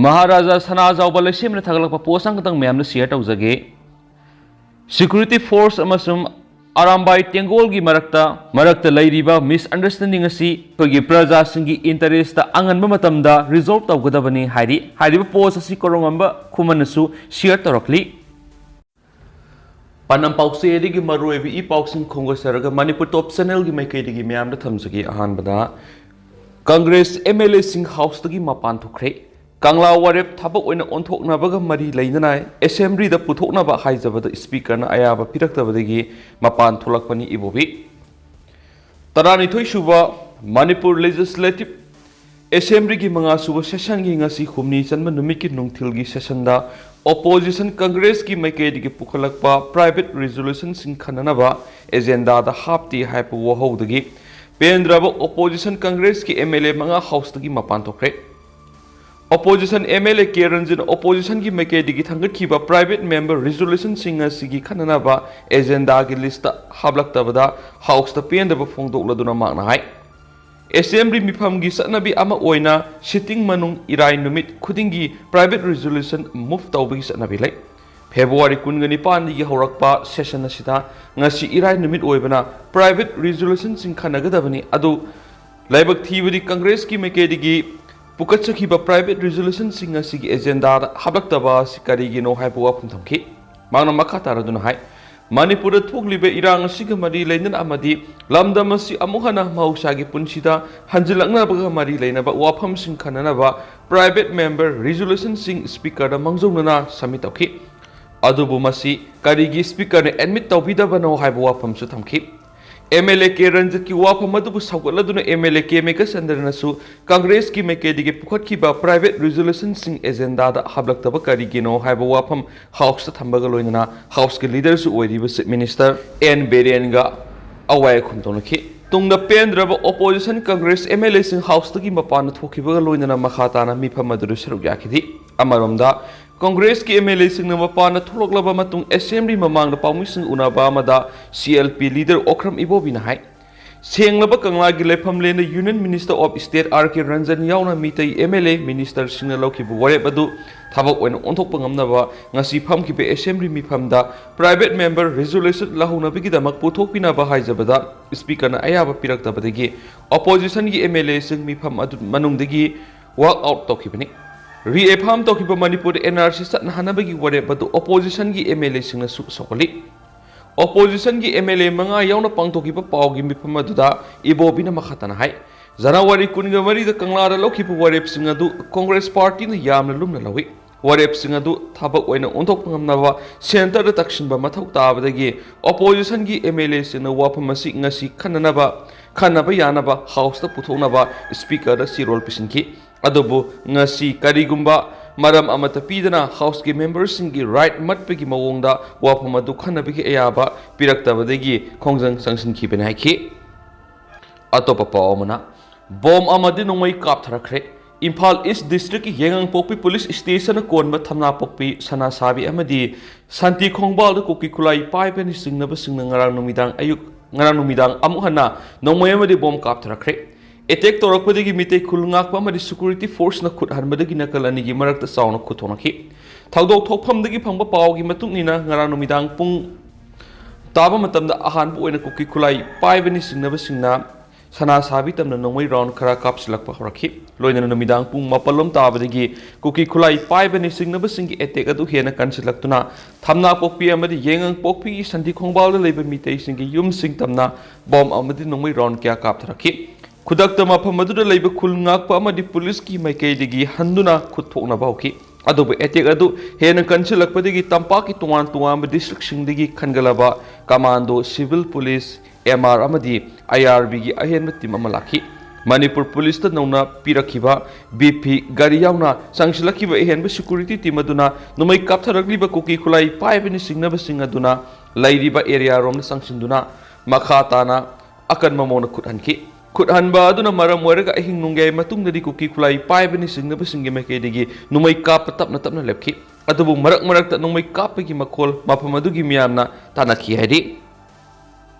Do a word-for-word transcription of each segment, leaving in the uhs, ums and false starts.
ꯃꯍꯥꯔꯥꯖꯥ ꯁꯅꯥꯖꯥꯎꯕ ꯂꯩꯁꯦꯝꯅ ꯊꯥꯒꯠꯂꯛꯄ ꯄꯣꯁ ꯑꯃꯈꯛꯇꯪ ꯃꯌꯥꯝꯅ ꯁꯤꯌꯔ ꯇꯧꯖꯒꯦ꯫ ꯁꯦꯀ꯭ꯌꯨꯔꯤꯇꯤ ꯐꯣꯔꯁ ꯑꯃꯁꯨꯡ ꯑꯔꯥꯝꯕꯥꯏ ꯇꯦꯡꯒꯣꯜꯒꯤ ꯃꯔꯛꯇ ꯃꯔꯛꯇ ꯂꯩꯔꯤꯕ ꯃꯤꯁꯑꯟꯗꯔꯁ꯭ꯇꯦꯟꯗꯤꯡ ꯑꯁꯤ ꯑꯩꯈꯣꯏꯒꯤ ꯄ꯭ꯔꯖꯥꯁꯤꯡꯒꯤ ꯏꯟꯇꯔꯦꯁꯇ ꯑꯉꯟꯕ ꯃꯇꯝꯗ ꯔꯤꯖꯣꯜꯕ ꯇꯧꯒꯗꯕꯅꯤ ꯍꯥꯏꯔꯤ꯫ ꯍꯥꯏꯔꯤꯕ ꯄꯣꯁ ꯑꯁꯤ ꯀꯣꯔꯣꯡꯉꯝꯕ ꯈꯨꯃꯟꯅꯁꯨ ꯁꯤꯌꯔ ꯇꯧꯔꯛꯂꯤ꯫ ꯄꯥꯟꯗꯝ ꯄꯥꯎꯆꯦꯗꯒꯤ ꯃꯔꯨꯑꯣꯏꯕ ꯏ ꯄꯥꯎꯁꯤꯡ ꯈꯣꯝꯒꯠꯆꯔꯒ ꯃꯅꯤꯄꯨꯔ ꯇꯣꯞ ꯆꯦꯅꯦꯜꯒꯤ ꯃꯥꯏꯀꯩꯗꯒꯤ ꯃꯌꯥꯝꯗ ꯊꯝꯖꯒꯦ꯫ ꯑꯍꯥꯟꯕꯗ, ꯀꯪꯒ꯭ꯔꯦꯁ ꯑꯦꯝ ꯑꯦꯜ ꯑꯦꯁꯤꯡ ꯍꯥꯎꯁꯇꯒꯤ ꯃꯄꯥꯟ ꯊꯣꯛꯈ꯭ꯔꯦ꯫ ꯀꯪꯂꯥ ꯋꯥꯔꯦꯞ ꯊꯕꯛ ꯑꯣꯏꯅ ꯑꯣꯟꯊꯣꯛꯅꯕꯒ ꯃꯔꯤ ꯂꯩꯅꯅ ꯑꯦꯁꯦꯝꯕ꯭ꯂꯤꯗ ꯄꯨꯊꯣꯛꯅꯕ ꯍꯥꯏꯖꯕꯗ ꯁ꯭ꯄꯤꯀꯔꯅ ꯑꯌꯥꯕ ꯄꯤꯔꯛꯇꯕꯗꯒꯤ ꯃꯄꯥꯟ ꯊꯣꯛꯂꯛꯄꯅꯤ ꯏꯕꯣꯕꯤ꯫ ꯇꯔꯥꯅꯤꯊꯣꯏ ꯁꯨꯕ ꯃꯅꯤꯄꯨꯔ ꯂꯦꯖꯤꯁꯂꯦꯇꯤꯚ ꯑꯦꯁꯦꯝꯕ꯭ꯂꯤꯒꯤ ꯃꯉꯥ ꯁꯨꯕ ꯁꯦꯁꯟꯒꯤ ꯉꯁꯤ ꯍꯨꯝꯅꯤ ꯆꯟꯕ ꯅꯨꯃꯤꯠꯀꯤ ꯅꯨꯡꯊꯤꯜꯒꯤ ꯁꯦꯁꯟꯗ ꯑꯣꯄꯣꯖꯤꯁꯟ ꯀꯪꯒ꯭ꯔꯦꯁꯀꯤ ꯃꯥꯏꯀꯩꯗꯒꯤ ꯄꯨꯈꯠꯂꯛꯄ ꯄ꯭ꯔꯥꯏꯚꯦꯠ ꯔꯤꯖꯣꯂꯨꯁꯟꯁꯤꯡ ꯈꯟꯅꯅꯕ ꯑꯦꯖꯦꯟꯗꯥꯗ ꯍꯥꯞꯇꯦ ꯍꯥꯏꯕ ꯋꯥꯍꯧꯗꯒꯤ ꯄꯦꯟꯗ꯭ꯔꯕ ꯑꯣꯄꯣꯖꯤꯁꯟ ꯀꯪꯒ꯭ꯔꯦꯁꯀꯤ ꯑꯦꯝ ꯑꯦꯜ ꯑꯦ ꯃꯉꯥ ꯍꯥꯎꯁꯇꯒꯤ ꯃꯄꯥꯟ ꯊꯣꯛꯈ꯭ꯔꯦ꯫ Opposition M L A K Ranjan ꯑꯣꯄꯣꯖꯤꯁꯟꯒꯤ ꯃꯥꯏꯀꯩꯗꯒꯤ ꯊꯥꯡꯒꯠꯈꯤꯕ ꯄ꯭ꯔꯥꯏꯚꯦꯠ ꯃꯦꯝꯕꯔ ꯔꯤꯖꯣꯂꯨꯁꯟꯁꯤꯡ ꯑꯁꯤꯒꯤ ꯈꯟꯅꯅꯕ ꯑꯦꯖꯦꯟꯗꯥꯒꯤ ꯂꯤꯁꯇ ꯍꯥꯞꯂꯛꯇꯕꯗ ꯍꯥꯎꯁꯇ ꯄꯦꯟꯗꯕ ꯐꯣꯡꯗꯣꯛꯂꯗꯨꯅ ꯃꯍꯥꯛꯅ ꯍꯥꯏ, ꯑꯦꯁꯦꯝꯕ꯭ꯂꯤ ꯃꯤꯐꯝꯒꯤ ꯆꯠꯅꯕꯤ ꯑꯃ ꯑꯣꯏꯅ ꯁꯤꯇꯤꯡ ꯃꯅꯨꯡ ꯏꯔꯥꯏ ꯅꯨꯃꯤꯠ ꯈꯨꯗꯤꯡꯒꯤ ꯄ꯭ꯔꯥꯏꯚꯦꯠ ꯔꯤꯖꯣꯂꯨꯁꯟ ꯃꯨꯚ ꯇꯧꯕꯒꯤ ꯆꯠꯅꯕꯤ ꯂꯩ꯫ ꯐꯦꯕ꯭ꯔꯨꯋꯥꯔꯤ ꯀꯨꯟꯒ ꯅꯤꯄꯥꯟꯗꯒꯤ ꯍꯧꯔꯛꯄ ꯁꯦꯁꯟ ꯑꯁꯤꯗ ꯉꯁꯤ ꯏꯔꯥꯏ ꯅꯨꯃꯤꯠ ꯑꯣꯏꯕꯅ ꯄ꯭ꯔꯥꯏꯚꯦꯠ ꯔꯤꯖꯣꯂꯨꯁꯟꯁꯤꯡ ꯈꯟꯅꯒꯗꯕꯅꯤ꯫ ꯑꯗꯨ ꯂꯥꯏꯕꯛ ꯊꯤꯕꯗꯤ ꯀꯪꯒ꯭ꯔꯦꯁꯀꯤ ꯃꯥꯏꯀꯩꯗꯒꯤ ꯄꯨꯈꯠꯆꯈꯤꯕ ꯄ꯭ꯔꯥꯏꯚꯦꯠ ꯔꯤꯖꯣꯂꯨꯁꯟꯁꯤꯡ ꯑꯁꯤꯒꯤ ꯑꯦꯖꯦꯟꯗꯥꯗ ꯍꯥꯞꯂꯛꯇꯕ ꯑꯁꯤ ꯀꯔꯤꯒꯤꯅꯣ ꯍꯥꯏꯕ ꯋꯥꯐꯝ ꯊꯝꯈꯤ꯫ ꯃꯍꯥꯛꯅ ꯃꯈꯥ ꯇꯥꯔꯗꯨꯅ ꯍꯥꯏ, ꯃꯅꯤꯄꯨꯔꯗ ꯊꯣꯛꯂꯤꯕ ꯏꯔꯥꯡ ꯑꯁꯤꯒ ꯃꯔꯤ ꯂꯩꯅꯅ ꯑꯃꯗꯤ ꯂꯝꯗꯝ ꯑꯁꯤ ꯑꯃꯨꯛ ꯍꯟꯅ ꯃꯍꯧꯁꯥꯒꯤ ꯄꯨꯟꯁꯤꯗ ꯍꯟꯖꯤꯜꯂꯛꯅꯕꯒ ꯃꯔꯤ ꯂꯩꯅꯕ ꯋꯥꯐꯝꯁꯤꯡ ꯈꯟꯅꯅꯕ ꯄ꯭ꯔꯥꯏꯚꯦꯠ ꯃꯦꯝꯕꯔ ꯔꯤꯖꯣꯂꯨꯁꯟꯁꯤꯡ ꯁ꯭ꯄꯤꯀꯔꯗ ꯃꯥꯡꯖꯧꯅꯅ ꯁꯕꯃꯤꯠ ꯇꯧꯈꯤ꯫ ꯑꯗꯨꯕꯨ ꯃꯁꯤ ꯀꯔꯤꯒꯤ ꯁ꯭ꯄꯤꯀꯔꯅ ꯑꯦꯗꯃꯤꯠ ꯇꯧꯕꯤꯗꯕꯅꯣ ꯍꯥꯏꯕ ꯋꯥꯐꯝꯁꯨ ꯊꯝꯈꯤ꯫ ꯑꯦꯝ ꯑꯦꯜ ꯑꯦ ꯀꯦ ꯔꯟꯖꯤꯠꯀꯤ ꯋꯥꯐꯝ ꯑꯗꯨꯕꯨ ꯁꯧꯒꯠꯂꯗꯨꯅ ꯑꯦꯝ ꯑꯦꯜ ꯑꯦ ꯀꯦ ꯃꯦꯘꯆꯟꯗ꯭ꯔꯅꯁꯨ ꯀꯪꯒ꯭ꯔꯦꯁꯀꯤ ꯃꯥꯏꯀꯩꯗꯒꯤ ꯄꯨꯈꯠꯈꯤꯕ ꯄ꯭ꯔꯥꯏꯚꯦꯠ ꯔꯤꯖꯣꯂꯨꯁꯟꯁꯤꯡ ꯑꯦꯖꯦꯟꯗꯥꯗ ꯍꯥꯞꯂꯛꯇꯕ ꯀꯔꯤꯒꯤꯅꯣ ꯍꯥꯏꯕ ꯋꯥꯐꯝ ꯍꯥꯎꯁꯇ ꯊꯝꯕꯒ ꯂꯣꯏꯅꯅ ꯍꯥꯎꯁꯀꯤ ꯂꯤꯗꯔꯁꯨ ꯑꯣꯏꯔꯤꯕ ꯆꯤꯐ ꯃꯤꯅꯤꯁꯇꯔ ꯑꯦꯟ ꯕꯤꯔꯦꯟꯒ ꯑꯋꯥ ꯑꯈꯨꯝ ꯇꯧꯅꯈꯤ꯫ ꯇꯨꯡꯗ ꯄꯦꯟꯗ꯭ꯔꯕ ꯑꯣꯄꯣꯖꯤꯁꯟ ꯀꯪꯒ꯭ꯔꯦꯁ ꯑꯦꯝ ꯑꯦꯜ ꯑꯦꯁꯤꯡ ꯍꯥꯎꯁꯇꯒꯤ ꯃꯄꯥꯟꯗ ꯊꯣꯛꯈꯤꯕꯒ ꯂꯣꯏꯅꯅ ꯃꯈꯥ ꯇꯥꯅ ꯃꯤꯐꯝ ꯑꯗꯨꯗ ꯁꯔꯨꯛ ꯌꯥꯈꯤꯗꯦ꯫ ꯑꯃꯔꯣꯝꯗ, ꯀꯪꯒ꯭ꯔꯦꯁꯀꯤ ꯑꯦꯝ ꯑꯦꯜ ꯑꯦꯁꯤꯡꯅ ꯃꯄꯥꯟꯗ ꯊꯣꯛꯂꯛꯂꯕ ꯃꯇꯨꯡ ꯑꯦꯁꯦꯝꯕ꯭ꯂꯤ ꯃꯃꯥꯡꯗ ꯄꯥꯎꯃꯤꯁꯤꯡ ꯎꯅꯕ ꯑꯃꯗ C L P leader Okram ꯏꯕꯣꯕꯤꯅ ꯍꯥꯏ, ꯁꯦꯡꯂꯕ ꯀꯪꯂꯥꯒꯤ ꯂꯩꯐꯝꯂꯦꯟꯗ Union Minister of State R K Ranjan ꯌꯥꯎꯅ Meitei M L A minister ꯁꯤꯡꯅ ꯂꯧꯈꯤꯕ ꯋꯥꯔꯦꯞ ꯑꯗꯨ ꯊꯕꯛ ꯑꯣꯏꯅ ꯑꯣꯟꯊꯣꯛꯄ ꯉꯝꯅꯕ ꯉꯁꯤ ꯐꯝꯈꯤꯕ assembly ꯃꯤꯐꯝꯗ private member resolution ꯂꯧꯍꯧꯅꯕꯒꯤꯗꯃꯛ ꯄꯨꯊꯣꯛꯄꯤꯅꯕ ꯍꯥꯏꯖꯕꯗ speaker ꯅ ꯑꯌꯥꯕ ꯄꯤꯔꯛꯇꯕꯗꯒꯤ opposition ꯒꯤ M L A ꯁꯤꯡ ꯃꯤꯐꯝ ꯑꯗꯨ ꯃꯅꯨꯡꯗꯒꯤ walk out ꯇꯧꯈꯤꯕꯅꯤ꯫ Reaffirm ꯇꯧꯈꯤꯕ ꯃꯅꯤꯄꯨꯔꯗ N R C ꯆꯠꯅꯍꯟꯅꯕꯒꯤ ꯋꯥꯔꯦꯞ ꯑꯗꯨ opposition ꯒꯤ M L A ꯁꯤꯡꯅꯁꯨ ꯁꯧꯒꯠꯂꯤ꯫ Opposition ꯒꯤ M L A ꯃꯉꯥ ꯌꯥꯎꯅ ꯄꯥꯡꯊꯣꯛꯈꯤꯕ ꯄꯥꯎꯒꯤ ꯃꯤꯐꯝ ꯑꯗꯨꯗ ꯏꯕꯣꯕꯤꯅ ꯃꯈꯥ ꯇꯥꯅ ꯍꯥꯏ, ꯖꯅꯋꯥꯔꯤ ꯀꯨꯟꯒ ꯃꯔꯤꯗ ꯀꯪꯂꯥꯗ ꯂꯧꯈꯤꯕ ꯋꯥꯔꯦꯞꯁꯤꯡ ꯑꯗꯨ Congress party ꯅ ꯌꯥꯝꯅ ꯂꯨꯝꯅ ꯂꯧꯏ꯫ ꯋꯥꯔꯦꯞꯁꯤꯡ ꯑꯗꯨ ꯊꯕꯛ ꯑꯣꯏꯅ ꯑꯣꯟꯊꯣꯛꯄ ꯉꯝꯅꯕ centre ꯗ ꯇꯛꯁꯤꯟꯕ ꯃꯊꯧ ꯇꯥꯕꯗꯒꯤ opposition ꯒꯤ M L A ꯁꯤꯡꯅ ꯋꯥꯐꯝ ꯑꯁꯤ ꯉꯁꯤ ꯈꯟꯅꯅꯕ, ꯈꯟꯅꯕ ꯌꯥꯅꯕ House ꯇ ꯄꯨꯊꯣꯛꯅꯕ speaker ꯗ ꯆꯦꯔꯣꯜ ꯄꯤꯁꯤꯟꯈꯤ꯫ ꯑꯗꯨꯕꯨ ꯉꯁꯤ ꯀꯔꯤꯒꯨꯝꯕ ꯃꯔꯝ ꯑꯃꯠꯇ ꯄꯤꯗꯅ House ꯀꯤ member ꯁꯤꯡꯒꯤ right ꯃꯠꯄꯒꯤ ꯃꯑꯣꯡꯗ ꯋꯥꯐꯝ ꯑꯗꯨ ꯈꯟꯅꯕꯒꯤ ꯑꯌꯥꯕ ꯄꯤꯔꯛꯇꯕꯗꯒꯤ ꯈꯣꯡꯖꯪ ꯆꯪꯁꯤꯟꯈꯤꯕꯅꯤ ꯍꯥꯏꯈꯤ꯫ ꯑꯇꯣꯞꯄ ꯄꯥꯎ ꯑꯃꯅ, ꯕꯣꯝ ꯑꯃꯗꯤ ꯅꯣꯡꯃꯩ ꯀꯥꯞꯊꯔꯛꯈ꯭ꯔꯦ꯫ ꯏꯝꯐꯥꯜ East District ꯀꯤ ꯌꯥꯏꯉꯪꯄꯣꯛꯄꯤ Police Station ꯅ ꯀꯣꯟꯕ ꯊꯝꯅꯥꯄꯣꯛꯄꯤ, ꯁꯅꯥꯁꯥꯕꯤ ꯑꯃꯗꯤ ꯁꯥꯟꯇꯤ ꯈꯣꯡꯕꯥꯜꯗ ꯀꯨꯀꯤ ꯈꯨꯠꯂꯥꯏ ꯄꯥꯏꯕꯅ ꯆꯤꯡꯅꯕꯁꯤꯡꯅ ꯉꯔꯥꯡ ꯅꯨꯃꯤꯗꯥꯡ ꯑꯌꯨꯛ, ꯉꯔꯥꯡ ꯅꯨꯃꯤꯗꯥꯡ ꯑꯃꯨꯛ ꯍꯟꯅ ꯅꯣꯡꯃꯩ ꯑꯃꯗꯤ ꯕꯣꯝ ꯀꯥꯞꯊꯔꯛꯈ꯭ꯔꯦ꯫ Attack ꯇꯧꯔꯛꯄꯗꯒꯤ ꯃꯤꯇꯩ ꯈꯨꯜ ꯉꯥꯛꯄ ꯑꯃꯗꯤ security force ꯅ ꯈꯨꯠ ꯍꯟꯕꯗꯒꯤ ꯅꯥꯀꯜ ꯑꯅꯤꯒꯤ ꯃꯔꯛꯇ ꯆꯥꯎꯅ ꯈꯨꯠ ꯊꯣꯛꯅꯈꯤ꯫ ꯊꯧꯗꯣꯛ ꯊꯣꯛꯐꯝꯗꯒꯤ ꯐꯪꯕ ꯄꯥꯎꯒꯤ ꯃꯇꯨꯡ ꯏꯟꯅ ꯉꯔꯥꯡ ꯅꯨꯃꯤꯗꯥꯡ ꯄꯨꯡ ꯇꯥꯕ ꯃꯇꯝꯗ ꯑꯍꯥꯟꯕ ꯑꯣꯏꯅ ꯀꯨꯀꯤ ꯈꯨꯠꯂꯥꯏ ꯄꯥꯏꯕꯅ ꯆꯤꯡꯅꯕꯁꯤꯡꯅ ꯁꯅꯥꯁꯥꯕꯤ ꯇꯝꯅ ꯅꯣꯡꯃꯩ round ꯈꯔ ꯀꯥꯞꯁꯤꯜꯂꯛꯄ ꯍꯧꯔꯛꯈꯤ꯫ ꯂꯣꯏꯅꯅ ꯅꯨꯃꯤꯗꯥꯡ ꯄꯨꯡ ꯃꯥꯄꯜ ꯂꯣꯝ ꯇꯥꯕꯗꯒꯤ ꯀꯨꯀꯤ ꯈꯨꯠꯂꯥꯏ ꯄꯥꯏꯕꯅ ꯆꯤꯡꯅꯕꯁꯤꯡꯒꯤ attack ꯑꯗꯨ ꯍꯦꯟꯅ ꯀꯟꯁꯤꯜꯂꯛꯇꯨꯅ ꯊꯝꯅꯥꯄꯣꯛꯄꯤ ꯑꯃꯗꯤ ꯌꯥꯏꯉꯪꯄꯣꯛꯄꯤꯒꯤ ꯁꯥꯟꯇꯤ ꯈꯣꯡꯕꯥꯜꯗ ꯂꯩꯕ ꯃꯤꯇꯩꯁꯤꯡꯒꯤ ꯌꯨꯝꯁꯤꯡ ꯇꯝꯅ ꯕꯣꯝ ꯑꯃꯗꯤ ꯅꯣꯡꯃꯩ round ꯀꯌꯥ ꯀꯥꯞꯊꯔꯛꯈꯤ꯫ ꯈꯨꯗꯛꯇ ꯃꯐꯝ ꯑꯗꯨꯗ ꯂꯩꯕ ꯈꯨꯜ ꯉꯥꯛꯄ ꯑꯃꯗꯤ police ꯀꯤ ꯃꯥꯏꯀꯩꯗꯒꯤ ꯍꯟꯗꯨꯅ ꯈꯨꯠ ꯊꯣꯛꯅꯕ ꯍꯧꯈꯤ꯫ ꯑꯗꯨꯕꯨ attack ꯑꯗꯨ ꯍꯦꯟꯅ ꯀꯟꯁꯤꯜꯂꯛꯄꯗꯒꯤ ꯇꯝꯄꯥꯛꯀꯤ ꯇꯣꯉꯥꯟ ꯇꯣꯉꯥꯟꯕ district ꯁꯤꯡꯗꯒꯤ ꯈꯟꯒꯠꯂꯕ commando, civil police, M R ꯑꯃꯗꯤ I R B ꯒꯤ ꯑꯍꯦꯟꯕ team ꯑꯃ ꯂꯥꯛꯈꯤ꯫ ꯃꯅꯤꯄꯨꯔ police ꯇ ꯅꯧꯅ ꯄꯤꯔꯛꯈꯤꯕ B P ꯒꯥꯔꯤ ꯌꯥꯎꯅ ꯆꯪꯁꯤꯜꯂꯛꯈꯤꯕ ꯑꯍꯦꯟꯕ security team ꯑꯗꯨꯅ ꯅꯣꯡꯃꯩ ꯀꯥꯞꯊꯔꯛꯂꯤꯕ ꯀꯨꯀꯤ ꯈꯨꯠꯂꯥꯏ ꯄꯥꯏꯕꯅ ꯆꯤꯡꯅꯕꯁꯤꯡ ꯑꯗꯨꯅ ꯂꯩꯔꯤꯕ area ꯔꯣꯝꯗ ꯆꯪꯁꯤꯟꯗꯨꯅ ꯃꯈꯥ ꯇꯥꯅ ꯑꯀꯟꯕ ꯃꯑꯣꯡꯗ ꯈꯨꯠ ꯍꯟꯈꯤ꯫ ꯈꯨꯠ ꯍꯟꯕ ꯑꯗꯨꯅ ꯃꯔꯝ ꯑꯣꯏꯔꯒ ꯑꯍꯤꯡ ꯅꯣꯡꯌꯥꯏ ꯃꯇꯨꯡꯗꯗꯤ ꯀꯨꯀꯤ ꯈꯨꯠꯂꯥꯏ ꯄꯥꯏꯕꯅ ꯆꯤꯡꯅꯕꯁꯤꯡꯒꯤ ꯃꯥꯏꯀꯩꯗꯒꯤ ꯅꯣꯡꯃꯩ ꯀꯥꯞꯄ ꯇꯞꯅ ꯇꯞꯅ ꯂꯦꯞꯈꯤ꯫ ꯑꯗꯨꯕꯨ ꯃꯔꯛ ꯃꯔꯛꯇ ꯅꯣꯡꯃꯩ ꯀꯥꯞꯄꯒꯤ ꯃꯈꯣꯜ ꯃꯐꯝ ꯑꯗꯨꯒꯤ ꯃꯤꯌꯥꯝꯅ ꯇꯥꯅꯈꯤ ꯍꯥꯏꯔꯤ꯫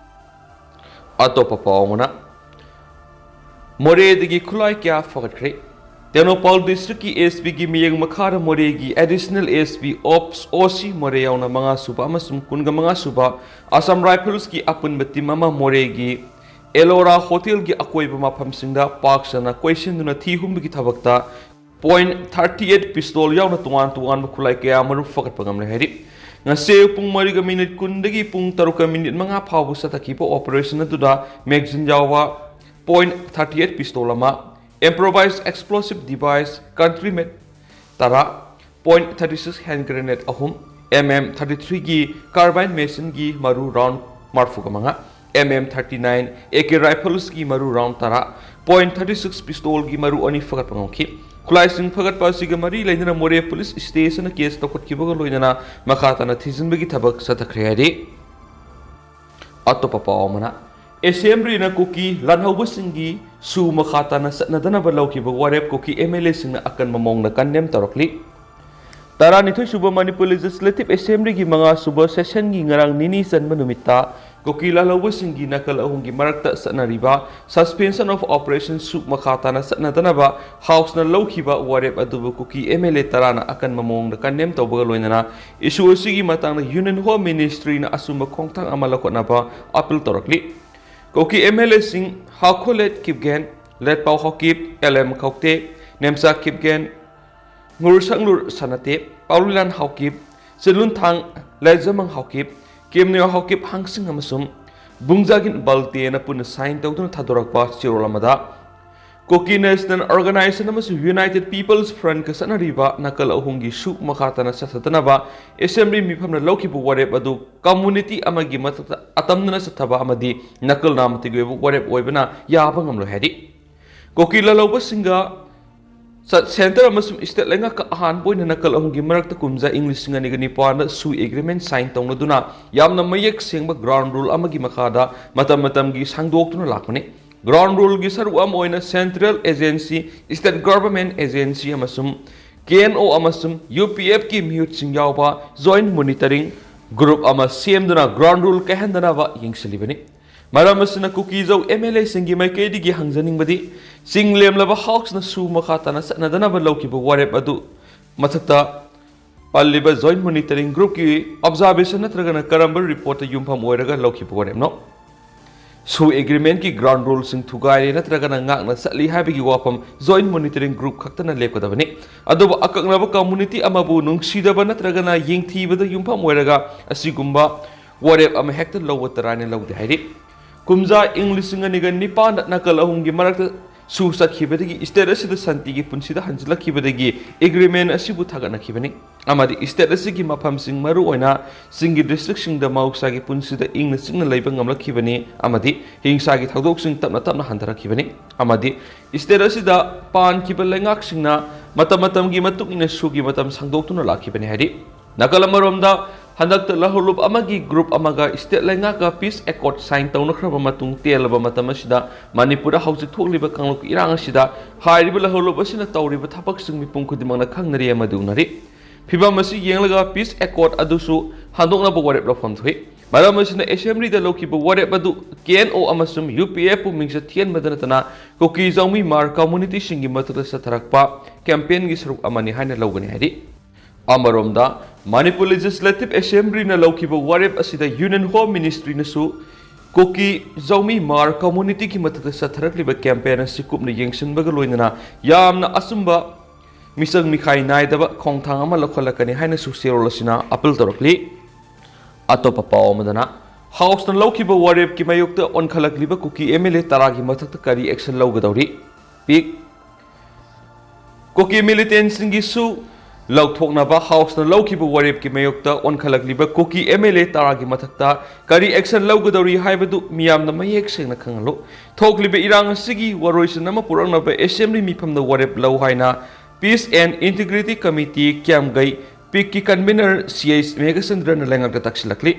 ꯑꯇꯣꯞꯄ ꯄꯥꯎ ꯑꯃꯅ, ꯃꯣꯔꯦꯗꯒꯤ ꯈꯨꯠꯂꯥꯏ ꯀꯌꯥ ꯐꯒꯠꯈ꯭ꯔꯦ꯫ ꯇꯦꯡꯅꯧꯄꯜ ꯗꯤꯁꯇ꯭ꯔꯤꯛꯀꯤ ꯑꯦꯁ ꯄꯤꯒꯤ ꯃꯤꯠꯌꯦꯡ ꯃꯈꯥꯗ ꯃꯣꯔꯦꯒꯤ ꯑꯦꯗꯤꯁꯅꯦꯜ ꯑꯦꯁ ꯄꯤ ꯑꯣꯞꯁ ꯑꯣ ꯁꯤ ꯃꯣꯔꯦ ꯌꯥꯎꯅ ꯃꯉꯥ ꯁꯨꯕ ꯑꯃꯁꯨꯡ ꯀꯨꯟꯒ ꯃꯉꯥ ꯁꯨꯕ ꯑꯁꯥꯝ ꯔꯥꯏꯐꯜꯁꯀꯤ ꯑꯄꯨꯟꯕ ꯇꯤꯝ ꯑꯃ ꯃꯣꯔꯦꯒꯤ ꯑꯦꯂꯣꯔꯥ ꯍꯣꯇꯦꯜꯒꯤ ꯑꯀꯣꯏꯕ ꯃꯐꯝꯁꯤꯡꯗ ꯄꯥꯛ ꯁꯟꯅ ꯀꯣꯏꯁꯤꯟꯗꯨꯅ ꯊꯤ ꯍꯨꯝꯕꯒꯤ ꯊꯕꯛꯇ ꯄꯣꯏꯟ ꯊꯥꯔꯇꯤ ꯑꯩꯠ ꯄꯤꯁꯇꯣꯜ ꯌꯥꯎꯅ ꯇꯣꯉꯥꯟ ꯇꯣꯉꯥꯟꯕ ꯈꯨꯠꯂꯥꯏ ꯀꯌꯥ ꯃꯔꯨꯝ ꯐꯒꯠꯄ ꯉꯝꯂꯦ ꯍꯥꯏꯔꯤ꯫ ꯉꯁꯤ ꯑꯌꯨꯛ ꯄꯨꯡ ꯃꯔꯤꯒ ꯃꯤꯅꯤꯠ ꯀꯨꯟꯗꯒꯤ ꯄꯨꯡ ꯇꯔꯨꯛꯀ ꯃꯤꯅꯤꯠ ꯃꯉꯥ ꯐꯥꯎꯕ ꯆꯠꯊꯈꯤꯕ ꯑꯣꯄꯔꯦꯁꯟ ꯑꯗꯨꯗ ꯃꯦꯒꯖꯤꯟ ꯌꯥꯎꯕ ꯄꯣꯏꯟ ꯊꯥꯔꯇꯤ ꯑꯩꯠ ꯄꯤꯁꯇꯣꯜ ꯑꯃ, improvised explosive device country made ꯇꯔꯥ, point thirty six hand grenade ꯑꯍꯨꯝ, ꯑꯦꯝ ꯑꯦꯝ ꯊꯥꯔꯇꯤ ꯊ꯭ꯔꯤꯒꯤ ꯀꯥꯔꯕꯥꯏꯟ ꯃꯦꯁꯤꯟꯒꯤ ꯃꯔꯨ ꯔꯥꯎꯟ ꯃꯔꯤꯐꯨꯒ ꯃꯉꯥ, M M thirty nine A K ꯔꯥꯏꯐꯜꯁꯀꯤ ꯃꯔꯨ ꯔꯥꯎꯟ ꯇꯔꯥ, ꯄꯣꯏꯟ ꯊꯥꯔꯇꯤ ꯁꯤꯛꯁ ꯄꯤꯁꯇꯣꯜꯒꯤ ꯃꯔꯨ ꯑꯅꯤ ꯐꯒꯠꯄ ꯉꯝꯈꯤ꯫ ꯈꯨꯠꯂꯥꯏꯁꯤꯡ ꯐꯒꯠꯄ ꯑꯁꯤꯒ ꯃꯔꯤ ꯂꯩꯅꯅ ꯃꯣꯔꯦ ꯄꯨꯂꯤꯁ ꯁ꯭ꯇꯦꯁꯟꯅ ꯀꯦꯁ ꯂꯧꯈꯠꯈꯤꯕꯒ ꯂꯣꯏꯅꯅ ꯃꯈꯥ ꯇꯥꯅ ꯊꯤꯖꯤꯟꯕꯒꯤ ꯊꯕꯛ ꯆꯠꯊꯈ꯭ꯔꯦ ꯍꯥꯏꯔꯤ꯫ ꯑꯇꯣꯞꯄ ꯄꯥꯎ ꯑꯃꯅ, ꯑꯦꯁꯦꯝꯕ꯭ꯂꯤꯅ ꯀꯨꯀꯤ ꯂꯥꯜꯍꯧꯕꯁꯤꯡꯒꯤ ꯁꯨ ꯃꯈꯥ ꯇꯥꯅ ꯆꯠꯅꯗꯅꯕ ꯂꯧꯈꯤꯕ ꯋꯥꯔꯦꯞ ꯀꯨꯀꯤ ꯑꯦꯝ ꯑꯦꯜ ꯑꯦꯁꯤꯡꯅ ꯑꯀꯟꯕ ꯃꯑꯣꯡꯗ ꯀꯟꯗꯦꯝ ꯇꯧꯔꯛꯂꯤ꯫ ꯇꯔꯥꯅꯤꯊꯣꯏ ꯁꯨꯕ ꯃꯅꯤꯄꯨꯔ ꯂꯦꯖꯤꯁꯂꯦꯇꯤꯚ ꯑꯦꯁꯦꯝꯕ꯭ꯂꯤꯒꯤ ꯃꯉꯥ ꯁꯨꯕ ꯁꯦꯁꯟꯒꯤ ꯉꯔꯥꯡ ꯅꯤꯅꯤ ꯆꯟꯕ ꯅꯨꯃꯤꯠꯇ ꯀꯨꯀꯤ ꯂꯥꯜꯍꯧꯕꯁꯤꯡꯒꯤ ꯅꯥꯀꯜ ꯑꯍꯨꯝꯒꯤ ꯃꯔꯛꯇ ꯆꯠꯅꯔꯤꯕ ꯁꯁꯄꯦꯟꯁꯟ ꯑꯣꯐ ꯑꯣꯄꯔꯦꯁꯟ ꯁꯨ ꯃꯈꯥ ꯇꯥꯅ ꯆꯠꯅꯗꯅꯕ ꯍꯥꯎꯁꯅ ꯂꯧꯈꯤꯕ ꯋꯥꯔꯦꯞ ꯑꯗꯨꯕꯨ ꯀꯨꯀꯤ ꯑꯦꯝ ꯑꯦꯜ ꯑꯦ ꯇꯔꯥꯅ ꯑꯀꯟꯕ ꯃꯑꯣꯡꯗ ꯀꯟꯗꯦꯝ ꯇꯧꯕꯒ ꯂꯣꯏꯅꯅ ꯏꯁꯨ ꯑꯁꯤꯒꯤ ꯃꯇꯥꯡꯗ ꯌꯨꯅꯤꯌꯟ ꯍꯣꯝ ꯃꯤꯅꯤꯁꯇ꯭ꯔꯤꯅ ꯑꯆꯨꯝꯕ ꯈꯣꯡꯊꯥꯡ ꯑꯃ ꯂꯧꯈꯠꯅꯕ ꯑꯄꯤꯜ ꯇꯧꯔꯛꯂꯤ꯫ ꯀꯨꯀꯤ M L ꯑꯦꯁꯤꯡ ꯍꯥꯎꯈꯣꯂꯦꯠ Kipgen, ꯂꯦꯠꯄꯥꯎ Haokip, L M ꯈꯧꯇꯦ, Nemcha Kipgen, ꯉꯨꯔꯁꯪꯂꯨꯔ ꯁꯅꯥꯇꯦ, ꯄꯥꯎꯂꯤꯂꯥꯟ Haokip, ꯆꯤꯟꯂꯨꯟꯊꯥꯡ ꯂꯥꯏꯖꯃꯪ Haokip, ꯀꯦꯝꯅꯤꯌꯣ Haokip ꯍꯥꯡꯁꯤꯡ ꯑꯃꯁꯨꯡ ꯕꯨꯡꯖꯥꯒꯤꯟ ꯕꯜꯇꯦꯅ ꯄꯨꯟꯅ ꯁꯥꯏꯟ ꯇꯧꯗꯨꯅ ꯊꯥꯗꯣꯔꯛꯄ ꯆꯦꯔꯣꯜ ꯑꯃꯗ, ꯀꯨꯀꯤ ꯅꯦꯁꯅꯦꯜ ꯑꯣꯔꯒꯅꯥꯏꯖꯦꯁꯟ ꯑꯃꯁꯨꯡ ꯌꯨꯅꯥꯏꯇꯦꯗ ꯄꯤꯄꯜꯁ ꯐ꯭ꯔꯟꯠꯀ ꯆꯠꯅꯔꯤꯕ ꯅꯥꯀꯜ ꯑꯍꯨꯝꯒꯤ ꯁꯨ ꯃꯈꯥ ꯇꯥꯅ ꯆꯠꯊꯗꯅꯕ ꯑꯦꯁꯦꯝꯕ꯭ꯂꯤ ꯃꯤꯐꯝꯅ ꯂꯧꯈꯤꯕ ꯋꯥꯔꯦꯞ ꯑꯗꯨ ꯀꯝꯃꯨꯅꯤꯇꯤ ꯑꯃꯒꯤ ꯃꯊꯛꯇ ꯑꯇꯝꯅꯅ ꯆꯠꯊꯕ ꯑꯃꯗꯤ ꯅꯥꯀꯜ ꯅꯥꯝꯃꯇꯤꯒꯤ ꯑꯣꯏꯕ ꯋꯥꯔꯦꯞ ꯑꯣꯏꯕꯅ ꯌꯥꯕ ꯉꯝꯂꯣꯏ ꯍꯥꯏꯔꯤ꯫ ꯀꯨꯀꯤ ꯂꯥꯜꯍꯧꯕꯁꯤꯡꯒ ꯁ-, ꯁꯦꯟꯇꯔ ꯑꯃꯁꯨꯡ ꯁ꯭ꯇꯦꯠ ꯂꯩꯉꯥꯛꯀ ꯑꯍꯥꯟꯕ ꯑꯣꯏꯅ ꯅꯥꯀꯜ ꯑꯍꯨꯝꯒꯤ ꯃꯔꯛꯇ ꯀꯨꯝꯖꯥ ꯏꯪ ꯂꯤꯁꯤꯡ ꯑꯅꯤꯒ ꯅꯤꯄꯥꯟꯗ ꯁꯨ ꯑꯦꯒ꯭ꯔꯤꯃꯦꯟ ꯁꯥꯏꯟ ꯇꯧꯅꯗꯨꯅ ꯌꯥꯝꯅ ꯃꯌꯦꯛ ꯁꯦꯡꯕ ꯒ꯭ꯔꯥꯎꯟ ꯔꯨꯜ ꯑꯃꯒꯤ ꯃꯈꯥꯗ ꯃꯇꯝ ꯃꯇꯝꯒꯤ ꯁꯥꯡꯗꯣꯛꯇꯨꯅ ꯂꯥꯛꯄꯅꯤ꯫ ꯒ꯭ꯔꯥꯎꯟ ꯔꯨꯜꯒꯤ ꯁꯔꯨꯛ ꯑꯃ ꯑꯣꯏꯅ central agency, state government agency ꯑꯃꯁꯨꯡ ꯀꯦ ꯑꯦꯟ ꯑꯣ ꯑꯃꯁꯨꯡ ꯌꯨ ꯄꯤ ꯑꯦꯐꯀꯤ ꯃꯤꯍꯨꯠꯁꯤꯡ ꯌꯥꯎꯕ ꯖꯣꯏꯟꯠ ꯃꯣꯅꯤꯇꯔꯤꯡ ꯒ꯭ꯔꯨꯞ ꯑꯃ ꯁꯦꯝꯗꯨꯅ ꯒ꯭ꯔꯥꯎꯟ ꯔꯨꯜ ꯀꯥꯏꯍꯟꯗꯅꯕ ꯌꯦꯡꯁꯤꯜꯂꯤꯕꯅꯤ꯫ ꯃꯔꯝ ꯑꯁꯤꯅ ꯀꯨꯀꯤꯖꯧ ꯑꯦꯝ ꯑꯦꯜ ꯑꯦꯁꯤꯡꯒꯤ ꯃꯥꯏꯀꯩꯗꯒꯤ ꯍꯪꯖꯅꯤꯡꯕꯗꯤ, ꯆꯤꯡ ꯂꯦꯝꯂꯕ ꯍꯥꯎꯁꯅ ꯁꯨ ꯃꯈꯥ ꯇꯥꯅ ꯆꯠꯅꯗꯅꯕ ꯂꯧꯈꯤꯕ ꯋꯥꯔꯦꯞ ꯑꯗꯨ ꯃꯊꯛꯇ ꯄꯜꯂꯤꯕ ꯖꯣꯏꯟꯠ ꯃꯣꯅꯤꯇꯔꯤꯡ ꯒ꯭ꯔꯨꯞꯀꯤ ꯑꯣꯕꯖꯥꯔꯕꯦꯁꯟ ꯅꯠꯇ꯭ꯔꯒꯅ ꯀꯔꯝꯕ ꯔꯤꯄꯣꯔꯠꯇ ꯌꯨꯝꯐꯝ ꯑꯣꯏꯔꯒ ꯂꯧꯈꯤꯕ ꯋꯥꯔꯦꯞꯅꯣ? ꯁꯨ ꯑꯦꯒ꯭ꯔꯤꯃꯦꯟꯠꯀꯤ ꯒ꯭ꯔꯥꯎꯟ ꯔꯨꯜꯁꯤꯡ ꯊꯨꯒꯥꯏꯔꯦ ꯅꯠꯇ꯭ꯔꯒꯅ ꯉꯥꯛꯅ ꯆꯠꯂꯤ ꯍꯥꯏꯕꯒꯤ ꯋꯥꯐꯝ ꯖꯣꯏꯟꯠ ꯃꯣꯅꯤꯇꯔꯤꯡ ꯒ꯭ꯔꯨꯞ ꯈꯛꯇꯅ ꯂꯦꯞꯀꯗꯕꯅꯤ꯫ ꯑꯗꯨꯕꯨ ꯑꯀꯛꯅꯕ ꯀꯝꯃꯨꯅꯤꯇꯤ ꯑꯃꯕꯨ ꯅꯨꯡꯁꯤꯗꯕ ꯅꯠꯇ꯭ꯔꯒꯅ ꯌꯦꯡꯊꯤꯕꯗ ꯌꯨꯝꯐꯝ ꯑꯣꯏꯔꯒ ꯑꯁꯤꯒꯨꯝꯕ ꯋꯥꯔꯦꯞ ꯑꯃ ꯍꯦꯛꯇ ꯂꯧꯕ ꯇꯔꯥꯏꯅ ꯂꯧꯗꯦ ꯍꯥꯏꯔꯤ꯫ ꯀꯨꯝꯖꯥ ꯏꯪ ꯂꯤꯁꯤꯡ ꯑꯅꯤꯒ ꯅꯤꯄꯥꯟꯗ ꯅꯥꯀꯜ ꯑꯍꯨꯝꯒꯤ ꯃꯔꯛꯇ ꯁꯨ ꯆꯠꯈꯤꯕꯗꯒꯤ ꯁ꯭ꯇꯦꯠ ꯑꯁꯤꯗ ꯁꯥꯟꯇꯤꯒꯤ ꯄꯨꯟꯁꯤꯗ ꯍꯟꯖꯤꯜꯂꯛꯈꯤꯕꯗꯒꯤ ꯑꯦꯒ꯭ꯔꯤꯃꯦꯟ ꯑꯁꯤꯕꯨ ꯊꯥꯒꯠꯅꯈꯤꯕꯅꯤ ꯑꯃꯗꯤ ꯁ꯭ꯇꯦꯠ ꯑꯁꯤꯒꯤ ꯃꯐꯝꯁꯤꯡ, ꯃꯔꯨꯑꯣꯏꯅ ꯆꯤꯡꯒꯤ ꯗꯤꯁꯇ꯭ꯔꯤꯛꯁꯤꯡꯗ ꯃꯍꯧꯁꯥꯒꯤ ꯄꯨꯟꯁꯤꯗ ꯏꯪꯅ ꯆꯤꯛꯅ ꯂꯩꯕ ꯉꯝꯂꯛꯈꯤꯕꯅꯤ ꯑꯃꯗꯤ ꯍꯤꯡꯁꯥꯒꯤ ꯊꯧꯗꯣꯛꯁꯤꯡ ꯇꯞꯅ ꯇꯞꯅ ꯍꯟꯊꯔꯛꯈꯤꯕꯅꯤ ꯑꯃꯗꯤ ꯁ꯭ꯇꯦꯠ ꯑꯁꯤꯗ ꯄꯥꯟꯈꯤꯕ ꯂꯩꯉꯥꯛꯁꯤꯡꯅ ꯃꯇꯝ ꯃꯇꯝꯒꯤ ꯃꯇꯨꯡ ꯏꯟꯅ ꯁꯨꯒꯤ ꯃꯇꯝ ꯁꯥꯡꯗꯣꯛꯇꯨꯅ ꯂꯥꯛꯈꯤꯕꯅꯤ ꯍꯥꯏꯔꯤ꯫ ꯅꯥꯀꯜ ꯑꯃꯔꯣꯝꯗ, ꯍꯟꯗꯛꯇ ꯂꯧꯍꯧꯂꯨꯞ ꯑꯃꯒꯤ ꯒ꯭ꯔꯨꯞ ꯑꯃꯒ ꯁ꯭ꯇꯦꯠ ꯂꯩꯉꯥꯛꯀ ꯄꯤꯁ ꯑꯦꯀꯣꯔꯗ ꯁꯥꯏꯟ ꯇꯧꯅꯈ꯭ꯔꯕ ꯃꯇꯨꯡ ꯇꯦꯜꯂꯕ ꯃꯇꯝ ꯑꯁꯤꯗ ꯃꯅꯤꯄꯨꯔꯗ ꯍꯧꯖꯤꯛ ꯊꯣꯛꯂꯤꯕ ꯀꯥꯡꯂꯨꯞꯀꯤ ꯏꯔꯥꯡ ꯑꯁꯤꯗ ꯍꯥꯏꯔꯤꯕ ꯂꯧꯍꯧꯂꯨꯞ ꯑꯁꯤꯅ ꯇꯧꯔꯤꯕ ꯊꯕꯛꯁꯤꯡ ꯃꯤꯄꯨꯝ ꯈꯨꯗꯤꯡꯃꯛꯅ ꯈꯪꯅꯔꯤ ꯑꯃꯗꯤ ꯎꯅꯔꯤ꯫ ꯐꯤꯕꯝ ꯑꯁꯤ ꯌꯦꯡꯂꯒ ꯄꯤꯁ ꯑꯦꯀꯣꯔꯗ ꯑꯗꯨꯁꯨ ꯍꯟꯗꯣꯛꯅꯕ ꯋꯥꯔꯦꯞ ꯂꯧꯐꯝ ꯊꯣꯛꯏ꯫ ꯃꯔꯝ ꯑꯁꯤꯅ ꯑꯦꯁꯦꯝꯕ꯭ꯂꯤꯗ ꯂꯧꯈꯤꯕ ꯋꯥꯔꯦꯞ ꯑꯗꯨ ꯀꯦ ꯑꯦꯟ ꯑꯣ ꯑꯃꯁꯨꯡ ꯌꯨ ꯄꯤ ꯑꯦꯐꯄꯨ ꯃꯤꯡꯆꯠ ꯊꯤꯍꯟꯕꯗ ꯅꯠꯇꯅ ꯀꯨꯀꯤ ꯖꯥꯎꯃꯤ ꯃꯥꯔ ꯀꯝꯃꯨꯅꯤꯇꯤꯁꯤꯡꯒꯤ ꯃꯊꯛꯇ ꯆꯠꯊꯔꯛꯄ ꯀꯦꯝꯄꯦꯟꯒꯤ ꯁꯔꯨꯛ ꯑꯃꯅꯤ ꯍꯥꯏꯅ ꯂꯧꯒꯅꯤ ꯍꯥꯏꯔꯤ꯫ ꯑꯃꯔꯣꯝꯗ, ꯃꯅꯤꯄꯨꯔ ꯂꯦꯖꯤꯁꯂꯦꯇꯤꯚ ꯑꯦꯁꯦꯝꯕ꯭ꯂꯤꯅ ꯂꯧꯈꯤꯕ ꯋꯥꯔꯦꯞ ꯑꯁꯤꯗ ꯌꯨꯅꯤꯌꯟ ꯍꯣꯝ ꯃꯤꯅꯤꯁꯇ꯭ꯔꯤꯅꯁꯨ ꯀꯨꯀꯤ ꯖꯥꯎꯃꯤ ꯃꯥꯔ ꯀꯝꯃꯨꯅꯤꯇꯤꯒꯤ ꯃꯊꯛꯇ ꯆꯠꯊꯔꯛꯂꯤꯕ ꯀꯦꯝꯄꯦꯟ ꯑꯁꯤ ꯀꯨꯞꯅ ꯌꯦꯡꯁꯤꯟꯕꯒ ꯂꯣꯏꯅꯅ ꯌꯥꯝꯅ ꯑꯆꯨꯝꯕ ꯃꯤꯆꯪ ꯃꯤꯈꯥꯏ ꯅꯥꯏꯗꯕ ꯈꯣꯡꯊꯥꯡ ꯑꯃ ꯂꯧꯈꯠꯂꯛꯀꯅꯤ ꯍꯥꯏꯅꯁꯨ ꯆꯦꯔꯣꯜ ꯑꯁꯤꯅ ꯑꯄꯤꯜ ꯇꯧꯔꯛꯂꯤ꯫ ꯑꯇꯣꯞꯄ ꯄꯥꯎ ꯑꯃꯗꯅ, ꯍꯥꯎꯁꯅ ꯂꯧꯈꯤꯕ ꯋꯥꯔꯦꯞꯀꯤ ꯃꯥꯌꯣꯛꯇ ꯑꯣꯟꯈꯠꯂꯛꯂꯤꯕ ꯀꯨꯀꯤ ꯑꯦꯝ ꯑꯦꯜ ꯑꯦ ꯇꯔꯥꯒꯤ ꯃꯊꯛꯇ ꯀꯔꯤ ꯑꯦꯛꯁꯟ ꯂꯧꯒꯗꯧꯔꯤ? ꯄꯤꯛ꯫ ꯀꯨꯀꯤ ꯃꯤꯂꯤꯇꯦꯟꯠꯁꯤꯡꯒꯤꯁꯨ ꯂꯧꯊꯣꯛꯅꯕ ꯍꯥꯎꯁꯅ ꯂꯧꯈꯤꯕ ꯋꯥꯔꯦꯞꯀꯤ ꯃꯥꯌꯣꯛꯇ ꯑꯣꯟꯈꯠꯂꯛꯂꯤꯕ ꯀꯨꯀꯤ ꯑꯦꯝ ꯑꯦꯜ ꯑꯦ ꯇꯔꯥꯒꯤ ꯃꯊꯛꯇ ꯀꯔꯤ ꯑꯦꯛꯁꯟ ꯂꯧꯒꯗꯧꯔꯤ ꯍꯥꯏꯕꯗꯨ ꯃꯤꯌꯥꯝꯅ ꯃꯌꯦꯛ ꯁꯦꯡꯅ ꯈꯪꯍꯜꯂꯨ꯫ ꯊꯣꯛꯂꯤꯕ ꯏꯔꯥꯡ ꯑꯁꯤꯒꯤ ꯋꯥꯔꯣꯏꯁꯤꯟ ꯑꯃ ꯄꯨꯔꯛꯅꯕ ꯑꯦꯁꯦꯝꯕ꯭ꯂꯤ ꯃꯤꯐꯝꯗ ꯋꯥꯔꯦꯞ ꯂꯧ ꯍꯥꯏꯅ ꯄꯤꯁ ꯑꯦꯟ ꯏꯟꯇꯤꯒ꯭ꯔꯤꯇꯤ ꯀꯃꯤꯇꯤ, ꯀ꯭ꯌꯥꯝꯒꯩ, ꯄꯤꯛꯀꯤ ꯀꯟꯚꯤꯅꯔ ꯁꯤ ꯑꯩꯆ ꯃꯦꯘꯆꯟꯗ꯭ꯔꯅ ꯂꯩꯉꯥꯛꯇ ꯇꯛꯁꯤꯜꯂꯛꯂꯤ꯫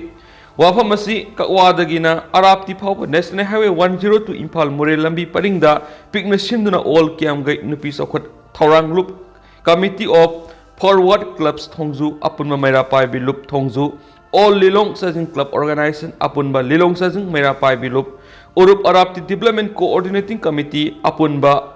ꯋꯥꯐꯝ ꯑꯁꯤ ꯀꯛꯋꯥꯗꯒꯤꯅ ꯑꯔꯥꯞꯇꯤ ꯐꯥꯎꯕ national highway one zero two Imphal ꯃꯣꯔꯦ ꯂꯝꯕꯤ ꯄꯔꯤꯡꯗ ꯄꯤꯛꯅ ꯁꯤꯟꯗꯨꯅ ꯑꯣꯜ ꯀ꯭ꯌꯥꯝꯒꯩ ꯅꯨꯄꯤ ꯆꯥꯎꯈꯠ ꯊꯧꯔꯥꯡ ꯂꯨꯞ, ꯀꯃꯤꯇꯤ ꯑꯣꯐ ꯐꯣꯔꯋꯥꯔꯗ ꯀ꯭ꯂꯕꯁ ꯊꯣꯡꯖꯨ, ꯑꯄꯨꯟꯕ ꯃꯩꯔꯥ ꯄꯥꯏꯕꯤ ꯂꯨꯞ ꯊꯣꯡꯖꯨ, All Lilong Chajing Club Organization, ꯑꯄꯨꯟꯕ ꯂꯤꯂꯣꯡ ꯆꯥꯖꯤꯡ ꯃꯩꯔꯥ ꯄꯥꯏꯕꯤ ꯂꯨꯞ, ꯎꯔꯨꯞ ꯑꯔꯥꯞꯇꯤ Development Coordinating Committee, ꯑꯄꯨꯟꯕ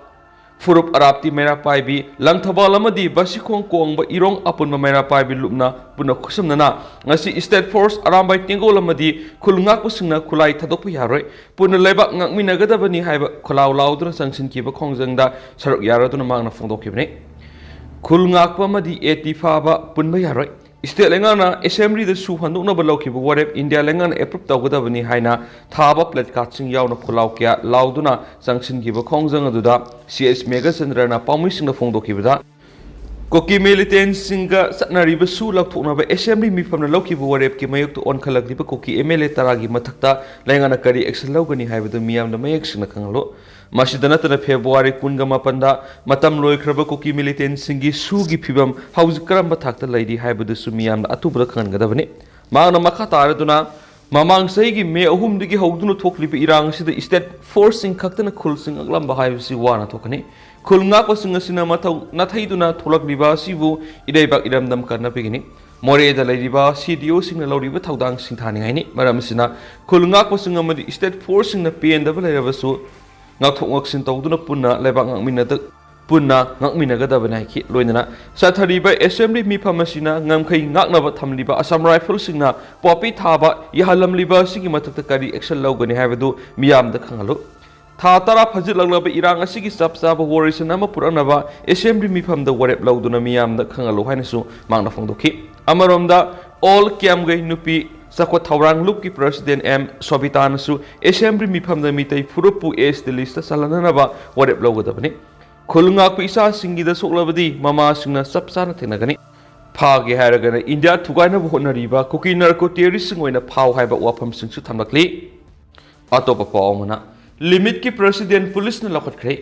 ꯐꯨꯔꯨꯞ ꯑꯔꯥꯞꯇꯤ ꯃꯩꯔꯥ ꯄꯥꯏꯕꯤ, ꯂꯪꯊꯕꯥꯜ ꯑꯃꯗꯤ ꯕꯁꯤꯈꯣꯡ ꯀꯣꯡꯕ ꯏꯔꯣꯡ ꯑꯄꯨꯟꯕ ꯃꯩꯔꯥ ꯄꯥꯏꯕꯤ ꯂꯨꯞꯅ ꯄꯨꯟꯅ ꯈꯨꯠꯁꯝꯅꯅ ꯉꯁꯤ State Force, ꯑꯔꯥꯝꯕꯥꯏ ꯇꯦꯡꯒꯣꯜ ꯑꯃꯗꯤ ꯈꯨꯜ ꯉꯥꯛꯄꯁꯤꯡꯅ ꯈꯨꯠꯂꯥꯏ ꯊꯥꯗꯣꯛꯄ ꯌꯥꯔꯣꯏ, ꯄꯨꯟꯅ ꯂꯩꯕꯥꯛ ꯉꯥꯛꯃꯤꯟꯅꯒꯗꯕꯅꯤ ꯍꯥꯏꯕ ꯈꯣꯜꯂꯥꯎ ꯂꯥꯎꯗꯨꯅ ꯆꯪꯁꯤꯟꯈꯤꯕ ꯈꯣꯡꯖꯪꯗ ꯁꯔꯨꯛ ꯌꯥꯔꯗꯨꯅ ꯃꯍꯥꯛꯅ ꯐꯣꯡꯗꯣꯛꯈꯤꯕꯅꯤ꯫ ꯈꯨꯜ ꯉꯥꯛꯄ ꯑꯃꯗꯤ ꯑꯦ ꯇꯤ ꯐꯥꯕ ꯄꯨꯟꯕ ꯌꯥꯔꯣꯏ꯫ State ꯂꯩꯉꯥꯛꯅ Assembly ꯗ ꯁꯨ ꯍꯟꯗꯣꯛꯅꯕ ꯂꯧꯈꯤꯕ ꯋꯥꯔꯦꯞ ꯏꯟꯗꯤꯌꯥ ꯂꯩꯉꯥꯛꯅ approve ꯇꯧꯒꯗꯕꯅꯤ ꯍꯥꯏꯅ ꯊꯥꯕ placard ꯁꯤꯡ ꯌꯥꯎꯅ ꯈꯣꯜꯂꯥꯎ ꯀꯌꯥ ꯂꯥꯎꯗꯨꯅ ꯆꯪꯁꯤꯟꯈꯤꯕ ꯈꯣꯡꯖꯪ ꯑꯗꯨꯗ ꯁꯤ ꯑꯦꯁ ꯃꯦꯘꯆꯟꯗ꯭ꯔꯅ ꯄꯥꯎꯃꯤꯁꯤꯡꯗ ꯐꯣꯡꯗꯣꯛꯈꯤꯕꯗ, ꯀꯨꯀꯤ militant ꯁꯤꯡꯒ ꯆꯠꯅꯔꯤꯕ ꯁꯨ ꯂꯧꯊꯣꯛꯅꯕ Assembly ꯃꯤꯐꯝꯅ ꯂꯧꯈꯤꯕ ꯋꯥꯔꯦꯞꯀꯤ ꯃꯥꯌꯣꯛꯇ ꯑꯣꯟꯈꯠꯂꯛꯂꯤꯕ ꯀꯨꯀꯤ ꯑꯦꯝ ꯑꯦꯜ ꯑꯦ ꯇꯔꯥꯒꯤ ꯃꯊꯛꯇ ꯂꯩꯉꯥꯛꯅ ꯀꯔꯤ action ꯂꯧꯒꯅꯤ ꯍꯥꯏꯕꯗꯨ ꯃꯤꯌꯥꯝꯗ ꯃꯌꯦꯛ ꯁꯦꯡꯅ ꯈꯪꯍꯜꯂꯨ꯫ ꯃꯁꯤꯗ ꯅꯠꯇꯅ February ꯀꯨꯟꯒ ꯃꯥꯄꯟꯗ ꯃꯇꯝ ꯂꯣꯏꯈ꯭ꯔꯕ ꯀꯨꯀꯤ militant ꯁꯤꯡꯒꯤ ꯁꯨꯒꯤ ꯐꯤꯕꯝ ꯍꯧꯖꯤꯛ ꯀꯔꯝꯕ ꯊꯥꯛꯇ ꯂꯩꯔꯤ ꯍꯥꯏꯕꯗꯨꯁꯨ ꯃꯤꯌꯥꯝꯗ ꯑꯊꯨꯕꯗ ꯈꯪꯍꯟꯒꯗꯕꯅꯤ꯫ ꯃꯍꯥꯛꯅ ꯃꯈꯥ ꯇꯥꯔꯗꯨꯅ, ꯃꯃꯥꯡ ꯆꯍꯤꯒꯤ ꯃꯦ ꯑꯍꯨꯝꯗꯒꯤ ꯍꯧꯗꯨꯅ ꯊꯣꯛꯂꯤꯕ ꯏꯔꯥꯡ ꯑꯁꯤꯗ State Force ꯁꯤꯡ ꯈꯛꯇꯅ ꯈꯨꯜꯁꯤꯡ ꯑꯉꯛꯂꯝꯕ ꯍꯥꯏꯕꯁꯤ ꯋꯥꯅ ꯊꯣꯛꯀꯅꯤ꯫ ꯈꯨꯜ ꯉꯥꯛꯄꯁꯤꯡ ꯑꯁꯤꯅ ꯃꯊꯧ ꯅꯥꯊꯩꯗꯨꯅ ꯊꯣꯛꯂꯛꯂꯤꯕ ꯑꯁꯤꯕꯨ ꯏꯔꯩꯕꯥꯛ ꯏꯔꯝꯗꯝ ꯀꯟꯅꯕꯒꯤꯅꯤ꯫ ꯃꯣꯔꯦꯗ ꯂꯩꯔꯤꯕ ꯁꯤ ꯗꯤ ꯑꯣ ꯁꯤꯡꯅ ꯂꯧꯔꯤꯕ ꯊꯧꯗꯥꯡ ꯁꯤꯡꯊꯥꯅꯤꯡꯉꯥꯏꯅꯤ꯫ ꯃꯔꯝ ꯑꯁꯤꯅ, ꯈꯨꯜ ꯉꯥꯛꯄꯁꯤꯡ ꯑꯃꯗꯤ State Force ꯁꯤꯡꯅ ꯄꯦꯟꯗꯕ ꯂꯩꯔꯕꯁꯨ, ꯉꯥꯛꯊꯣꯛ ꯉꯥꯛꯁꯤꯟ ꯇꯧꯗꯨꯅ ꯄꯨꯟꯅ ꯂꯩꯕꯥꯛ ꯉꯥꯛꯃꯤꯟꯅꯗ-, ꯄꯨꯟꯅ ꯉꯥꯛꯃꯤꯟꯅꯒꯗꯕꯅꯤ ꯍꯥꯏꯈꯤ꯫ ꯂꯣꯏꯅꯅ ꯆꯠꯊꯔꯤꯕ Assembly ꯃꯤꯐꯝ ꯑꯁꯤꯅ ꯉꯝꯈꯩ ꯉꯥꯛꯅꯕ ꯊꯝꯂꯤꯕ Assam Rifles ꯁꯤꯡꯅ ꯄꯣꯄꯤ ꯊꯥꯕ ꯌꯥꯍꯜꯂꯝꯂꯤꯕ ꯑꯁꯤꯒꯤ ꯃꯊꯛꯇ ꯀꯔꯤ action ꯂꯧꯒꯅꯤ ꯍꯥꯏꯕꯗꯨ ꯃꯤꯌꯥꯝꯗ ꯈꯪꯍꯜꯂꯨ꯫ ꯊꯥ ꯇꯔꯥ ꯐꯥꯖꯤꯜꯂꯛꯂꯕ ꯏꯔꯥꯡ ꯑꯁꯤꯒꯤ ꯆꯞ ꯆꯥꯕ ꯋꯥꯔꯤꯁꯟ ꯑꯃ ꯄꯨꯔꯛꯅꯕ Assembly ꯃꯤꯐꯝꯗ ꯋꯥꯔꯦꯞ ꯂꯧꯗꯨꯅ ꯃꯤꯌꯥꯝꯗ ꯈꯪꯍꯜꯂꯨ ꯍꯥꯏꯅꯁꯨ ꯃꯍꯥꯛꯅ ꯐꯣꯡꯗꯣꯛꯈꯤ꯫ ꯑꯃꯔꯣꯝꯗ, All ꯀ꯭ꯌꯥꯝꯒꯩ ꯅꯨꯄꯤ ꯆꯥꯎꯈꯠ ꯊꯧꯔꯥꯡ ꯂꯨꯞꯀꯤ President ꯑꯦꯝ ꯁꯣꯕꯤꯇꯥꯅꯁꯨ Assembly ꯃꯤꯐꯝꯗ ꯃꯤꯇꯩ ꯐꯨꯔꯨꯞꯄꯨ ꯑꯦꯁ ꯇꯤ list ꯇ ꯆꯜꯍꯟꯅꯅꯕ ꯋꯥꯔꯦꯞ ꯂꯧꯒꯗꯕꯅꯤ꯫ ꯈꯨꯜ ꯉꯥꯛꯄ ꯏꯆꯥꯁꯤꯡꯒꯤꯗ ꯁꯣꯛꯂꯕꯗꯤ ꯃꯃꯥꯁꯤꯡꯅ ꯆꯞ ꯆꯥꯅ ꯊꯦꯡꯅꯒꯅꯤ꯫ ꯐꯥꯒꯦ ꯍꯥꯏꯔꯒꯅ ꯏꯟꯗꯤꯌꯥ ꯊꯨꯒꯥꯏꯅꯕ ꯍꯣꯠꯅꯔꯤꯕ ꯀꯨꯀꯤ narco terrorist ꯁꯤꯡ ꯑꯣꯏꯅ ꯐꯥꯎ ꯍꯥꯏꯕ ꯋꯥꯐꯝꯁꯤꯡꯁꯨ ꯊꯝꯂꯛꯂꯤ꯫ ꯑꯇꯣꯞꯄ ꯄꯥꯎ ꯑꯃꯅ, ꯂꯤꯃꯤꯠꯀꯤ President ꯄꯨꯂꯤꯁꯅ ꯂꯧꯈꯠꯈ꯭ꯔꯦ꯫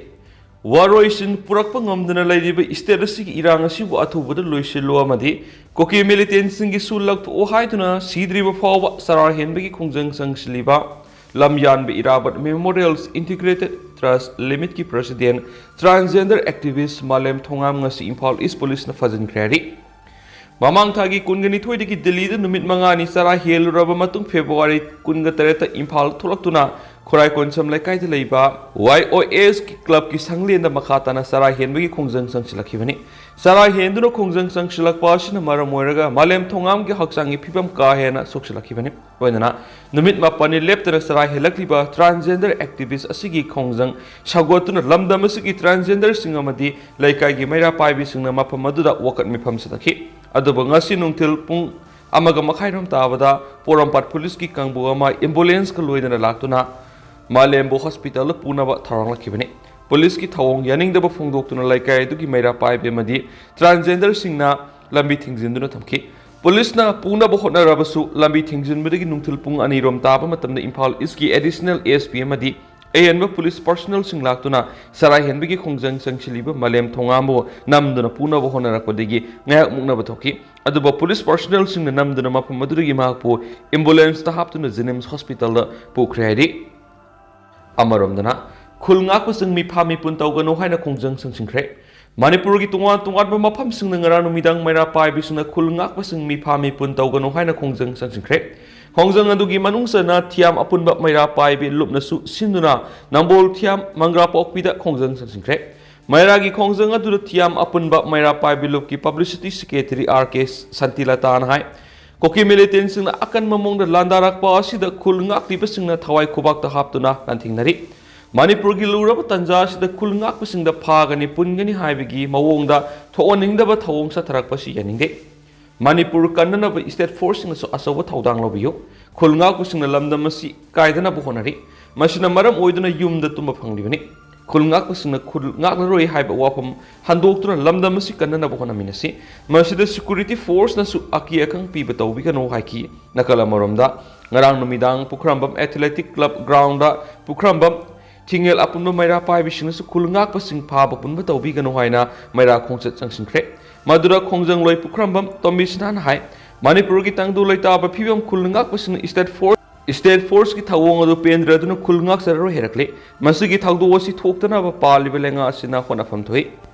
ꯋꯥꯔꯣꯏꯁꯤꯟ ꯄꯨꯔꯛꯄ ꯉꯝꯗꯅ ꯂꯩꯔꯤꯕ State ꯑꯁꯤꯒꯤ ꯏꯔꯥꯡ ꯑꯁꯤꯕꯨ ꯑꯊꯨꯕꯗ ꯂꯣꯏꯁꯤꯜꯂꯨ ꯑꯃꯗꯤ ꯀꯨꯀꯤ militant ꯁꯤꯡꯒꯤ ꯁꯨ ꯂꯧꯊꯣꯛꯎ ꯍꯥꯏꯗꯨꯅ ꯁꯤꯗ꯭ꯔꯤꯕ ꯐꯥꯎꯕ ꯆꯔꯥ ꯍꯦꯟꯕꯒꯤ ꯈꯣꯡꯖꯪ ꯆꯪꯁꯤꯜꯂꯤꯕ ꯂꯝꯌꯥꯟꯕ ꯏꯔꯥꯕꯣꯠ Memorials Integrated Trust Limited ꯀꯤ President, transgender activist ꯃꯥꯂꯦꯝ ꯊꯣꯉꯥꯝ ꯉꯁꯤ ꯏꯝꯐꯥꯜ East ꯄꯨꯂꯤꯁꯅ ꯐꯥꯖꯤꯟꯈ꯭ꯔꯦ ꯍꯥꯏꯔꯤ꯫ ꯃꯃꯥꯡ ꯊꯥꯒꯤ ꯀꯨꯟꯒ ꯅꯤꯊꯣꯏꯗꯒꯤ ꯗꯤꯜꯂꯤꯗ ꯅꯨꯃꯤꯠ ꯃꯉꯥꯅꯤ ꯆꯔꯥ ꯍꯦꯜꯂꯨꯔꯕ ꯃꯇꯨꯡ ꯐꯦꯕ꯭ꯔꯨꯋꯥꯔꯤ ꯀꯨꯟꯒ ꯇꯔꯦꯠꯇ ꯏꯝꯐꯥꯜ ꯊꯣꯛꯂꯛꯇꯨꯅ ꯈꯨꯔꯥꯏ ꯀꯣꯟꯁꯝ ꯂꯩꯀꯥꯏꯗ ꯂꯩꯕ ꯋꯥꯏ ꯑꯣ ꯑꯦꯁ ꯀ꯭ꯂꯕꯀꯤ ꯁꯪꯂꯦꯟꯗ ꯃꯈꯥ ꯇꯥꯅ ꯆꯔꯥ ꯍꯦꯟꯕꯒꯤ ꯈꯣꯡꯖꯪ ꯆꯪꯁꯤꯜꯂꯛꯈꯤꯕꯅꯤ꯫ ꯆꯔꯥ ꯍꯦꯟꯗꯨꯅ ꯈꯣꯡꯖꯪ ꯆꯪꯁꯤꯜꯂꯛꯄ ꯑꯁꯤꯅ ꯃꯔꯝ ꯑꯣꯏꯔꯒ ꯃꯥꯂꯦꯝ ꯊꯣꯉꯥꯝꯒꯤ ꯍꯛꯆꯥꯡꯒꯤ ꯐꯤꯕꯝ ꯀꯥ ꯍꯦꯟꯅ ꯁꯣꯛꯆꯤꯜꯂꯛꯈꯤꯕꯅꯤ꯫ ꯂꯣꯏꯅꯅ ꯅꯨꯃꯤꯠ ꯃꯥꯄꯟꯅꯤ ꯂꯦꯞꯇꯅ ꯆꯔꯥ ꯍꯦꯜꯂꯛꯂꯤꯕ transgender activist ꯑꯁꯤꯒꯤ ꯈꯣꯡꯖꯪ ꯁꯧꯒꯠꯇꯨꯅ ꯂꯝꯗꯝ ꯑꯁꯤꯒꯤ transgenderꯁꯤꯡ ꯑꯃꯗꯤ ꯂꯩꯀꯥꯏꯒꯤ ꯃꯩꯔꯥ ꯄꯥꯏꯕꯤꯁꯤꯡꯅ ꯃꯐꯝ ꯑꯗꯨꯗ ꯋꯥꯀꯠ ꯃꯤꯐꯝ ꯆꯠꯊꯈꯤ꯫ ꯑꯗꯨꯕꯨ ꯉꯁꯤ ꯅꯨꯡꯊꯤꯜ ꯄꯨꯡ ꯑꯃꯒ ꯃꯈꯥꯏꯔꯣꯝ ꯇꯥꯕꯗ ꯄꯣꯔꯣꯝꯄꯥꯠ ꯄꯨꯂꯤꯁꯀꯤ ꯀꯥꯡꯕꯨ ꯑꯃ ꯑꯦꯝꯕꯨꯂꯦꯟꯁꯀ ꯂꯣꯏꯅꯅ ꯂꯥꯛꯇꯨꯅ ꯃꯥꯂꯦꯝꯕꯨ ꯍꯣꯁꯄꯤꯇꯥꯜꯗ ꯄꯨꯅꯕ ꯊꯧꯔꯥꯡꯂꯛꯈꯤꯕꯅꯤ꯫ ꯄꯨꯂꯤꯁꯀꯤ ꯊꯧꯑꯣꯡ ꯌꯥꯅꯤꯡꯗꯕ ꯐꯣꯡꯗꯣꯛꯇꯨꯅ ꯂꯩꯀꯥꯏ ꯑꯗꯨꯒꯤ ꯃꯩꯔꯥ ꯄꯥꯏꯕꯤ ꯑꯃꯗꯤ transgenderꯁꯤꯡꯅ ꯂꯝꯕꯤ ꯊꯤꯡꯖꯤꯟꯗꯨꯅ ꯊꯝꯈꯤ꯫ ꯄꯨꯂꯤꯁꯅ ꯄꯨꯅꯕ ꯍꯣꯠꯅꯔꯕꯁꯨ ꯂꯝꯕꯤ ꯊꯤꯡꯖꯤꯟꯕꯗꯒꯤ ꯅꯨꯡꯊꯤꯜ ꯄꯨꯡ ꯑꯅꯤꯔꯣꯝ ꯇꯥꯕ ꯃꯇꯝꯗ ꯏꯝꯐꯥꯜ ꯏꯁꯀꯤ ꯑꯦꯗꯤꯁꯅꯦꯜ ꯑꯦꯁ ꯄꯤ ꯑꯃꯗꯤ ꯑꯍꯦꯟꯕ ꯄꯨꯂꯤꯁ ꯄꯥꯔꯁꯣꯅꯦꯜꯁꯤꯡ ꯂꯥꯛꯇꯨꯅ ꯆꯔꯥ ꯍꯦꯟꯕꯒꯤ ꯈꯣꯡꯖꯪ ꯆꯪꯁꯤꯜꯂꯤꯕ ꯃꯥꯂꯦꯝ ꯊꯣꯉꯥꯝꯕꯨ ꯅꯝꯗꯨꯅ ꯄꯨꯅꯕ ꯍꯣꯠꯅꯔꯛꯄꯗꯒꯤ ꯉꯥꯏꯍꯥꯛ ꯃꯨꯛꯅꯕ ꯊꯣꯛꯈꯤ꯫ ꯑꯗꯨꯕꯨ ꯄꯨꯂꯤꯁ ꯄꯥꯔꯁꯣꯅꯦꯜꯁꯤꯡꯅ ꯅꯝꯗꯨꯅ ꯃꯐꯝ ꯑꯗꯨꯗꯒꯤ ꯃꯍꯥꯛꯄꯨ ꯑꯦꯝꯕꯨꯂꯦꯟꯁꯇ ꯍꯥꯞꯇꯨꯅ ꯖꯦꯅꯤꯝꯁ ꯍꯣꯁꯄꯤꯇꯥꯜꯗ ꯄꯨꯈ꯭ꯔꯦ ꯍꯥꯏꯔꯤ꯫ ꯑꯃꯔꯣꯝꯗꯅ, ꯈꯨꯜ ꯉꯥꯛꯄꯁꯤꯡ ꯃꯤꯐꯥ ꯃꯤꯄꯨꯟ ꯇꯧꯒꯅꯨ ꯍꯥꯏꯅ ꯈꯣꯡꯖꯪ ꯆꯪꯁꯤꯟꯈ꯭ꯔꯦ꯫ ꯃꯅꯤꯄꯨꯔꯒꯤ ꯇꯣꯉꯥꯟ ꯇꯣꯉꯥꯟꯕ ꯃꯐꯝꯁꯤꯡꯗ ꯉꯔꯥꯡ ꯅꯨꯃꯤꯗꯥꯡ ꯃꯩꯔꯥ ꯄꯥꯏꯕꯤꯁꯤꯡꯅ ꯈꯨꯜ ꯉꯥꯛꯄꯁꯤꯡ ꯃꯤꯐꯥ ꯃꯤꯄꯨꯟ ꯇꯧꯒꯅꯨ ꯍꯥꯏꯅ ꯈꯣꯡꯖꯪ ꯆꯪꯁꯤꯟꯈ꯭ꯔꯦ꯫ ꯈꯣꯡꯖꯪ ꯑꯗꯨꯒꯤ ꯃꯅꯨꯡ ꯆꯟꯅ ꯊꯤꯌꯥꯝ ꯑꯄꯨꯟꯕ ꯃꯩꯔꯥ ꯄꯥꯏꯕꯤ ꯂꯨꯞꯅꯁꯨ ꯁꯤꯟꯗꯨꯅ ꯅꯝꯕꯣꯜ ꯊꯤꯌꯥꯝ ꯃꯪꯒ꯭ꯔꯥ ꯄꯣꯛꯄꯤꯗ ꯈꯣꯡꯖꯪ ꯆꯪꯁꯤꯟꯈ꯭ꯔꯦ꯫ ꯃꯩꯔꯥꯒꯤ ꯈꯣꯡꯖꯪ ꯑꯗꯨꯗ ꯊꯤꯌꯥꯝ ꯑꯄꯨꯟꯕ ꯃꯩꯔꯥ ꯄꯥꯏꯕꯤ ꯂꯨꯞꯀꯤ ꯄꯕ꯭ꯂꯤꯁꯤꯇꯤ ꯁꯦꯀ꯭ꯔꯦꯇꯔꯤ ꯑꯥꯔ ꯀꯦ ꯁꯥꯟꯇꯤꯂꯇꯥꯅ ꯍꯥꯏ, ꯀꯨꯀꯤ ꯃꯤꯂꯤꯇꯦꯟꯁꯤꯡꯅ ꯑꯀꯟꯕ ꯃꯑꯣꯡꯗ ꯂꯥꯟꯗꯥꯔꯛꯄ ꯑꯁꯤꯗ ꯈꯨꯜ ꯉꯥꯛꯂꯤꯕꯁꯤꯡꯅ ꯊꯋꯥꯏ ꯈꯨꯕꯥꯛꯇ ꯍꯥꯞꯇꯨꯅ ꯂꯥꯟꯊꯦꯡꯅꯔꯤ꯫ ꯃꯅꯤꯄꯨꯔꯒꯤ ꯂꯨꯔꯕ ꯇꯥꯟꯖꯥ ꯑꯁꯤꯗ ꯈꯨꯜ ꯉꯥꯛꯄꯁꯤꯡꯗ ꯐꯥꯒꯅꯤ ꯄꯨꯟꯒꯅꯤ ꯍꯥꯏꯕꯒꯤ ꯃꯑꯣꯡꯗ ꯊꯣꯛꯍꯟꯅꯤꯡꯗꯕ ꯊꯧꯑꯣꯡ ꯆꯠꯊꯔꯛꯄꯁꯤ ꯌꯥꯅꯤꯡꯗꯦ꯫ ꯃꯅꯤꯄꯨꯔ ꯀꯟꯅꯅꯕ ꯁ꯭ꯇꯦꯠ ꯐꯣꯔꯁꯁꯤꯡꯅꯁꯨ ꯑꯆꯧꯕ ꯊꯧꯗꯥꯡ ꯂꯧꯕꯤꯌꯨ꯫ ꯈꯨꯜ ꯉꯥꯛꯄꯁꯤꯡꯅ ꯂꯝꯗꯝ ꯑꯁꯤ ꯀꯥꯏꯗꯅꯕ ꯍꯣꯠꯅꯔꯤ꯫ ꯃꯁꯤꯅ ꯃꯔꯝ ꯑꯣꯏꯗꯨꯅ ꯌꯨꯝꯗ ꯇꯨꯝꯕ ꯐꯪꯂꯤꯕꯅꯤ꯫ ꯈꯨꯜ ꯉꯥꯛꯄꯁꯤꯡꯅ ꯈꯨꯜ ꯉꯥꯛꯂꯔꯣꯏ ꯍꯥꯏꯕ ꯋꯥꯐꯝ ꯍꯟꯗꯣꯛꯇꯨꯅ ꯂꯝꯗꯝ ꯑꯁꯤ ꯀꯟꯅꯅꯕ ꯍꯣꯠꯅꯃꯤꯟꯅꯁꯤ꯫ ꯃꯁꯤꯗ ꯁꯦꯀ꯭ꯌꯨꯔꯤꯇꯤ ꯐꯣꯔꯁꯅꯁꯨ ꯑꯀꯤ ꯑꯈꯪ ꯄꯤꯕ ꯇꯧꯕꯤꯒꯅꯨ ꯍꯥꯏꯈꯤ꯫ ꯅꯥꯀꯜ ꯑꯃꯔꯣꯝꯗ, ꯉꯔꯥꯡ ꯅꯨꯃꯤꯗꯥꯡ ꯄꯨꯈ꯭ꯔꯝꯕꯝ ꯑꯦꯊꯂꯦꯇꯤꯛ ꯀ꯭ꯂꯕ ꯒ꯭ꯔꯥꯎꯟꯗ ꯄꯨꯈ꯭ꯔꯝꯕꯝ ꯊꯤꯡꯉꯦꯜ ꯑꯄꯨꯟꯕ ꯃꯩꯔꯥ ꯄꯥꯏꯕꯤꯁꯤꯡꯅꯁꯨ ꯈꯨꯜ ꯉꯥꯛꯄꯁꯤꯡ ꯐꯥꯕ ꯄꯨꯟꯕ ꯇꯧꯕꯤꯒꯅꯨ ꯍꯥꯏꯅ ꯃꯩꯔꯥ ꯈꯣꯡꯆꯠ ꯆꯪꯁꯤꯟꯈ꯭ꯔꯦ꯫ ꯃꯗꯨꯗ ꯈꯣꯡꯖꯪꯂꯣꯏ ꯄꯨꯈ꯭ꯔꯝꯕꯝ ꯇꯣꯝꯕꯤꯁꯅꯥꯅ ꯍꯥꯏ, ꯃꯅꯤꯄꯨꯔꯒꯤ ꯇꯪꯗꯨ ꯂꯩꯇꯥꯕ ꯐꯤꯕꯝ ꯈꯨꯜ ꯉꯥꯛꯄꯁꯤꯡꯅ ꯁ꯭ꯇꯦꯠ ꯐꯣꯔꯁ, ꯁ꯭ꯇꯦꯠ ꯐꯣꯔꯁꯀꯤ ꯊꯧꯑꯣꯡ ꯑꯗꯨ ꯄꯦꯟꯗ꯭ꯔꯗꯨꯅ ꯈꯨꯜ ꯉꯥꯛꯆꯔꯔꯣꯏ ꯍꯥꯏꯔꯛꯂꯤ꯫ ꯃꯁꯤꯒꯤ ꯊꯧꯗꯣꯛ ꯑꯁꯤ ꯊꯣꯛꯇꯅꯕ ꯄꯥꯜꯂꯤꯕ ꯂꯩꯉꯥꯛ ꯑꯁꯤꯅ ꯍꯣꯠꯅꯐꯝ ꯊꯣꯛꯏ꯫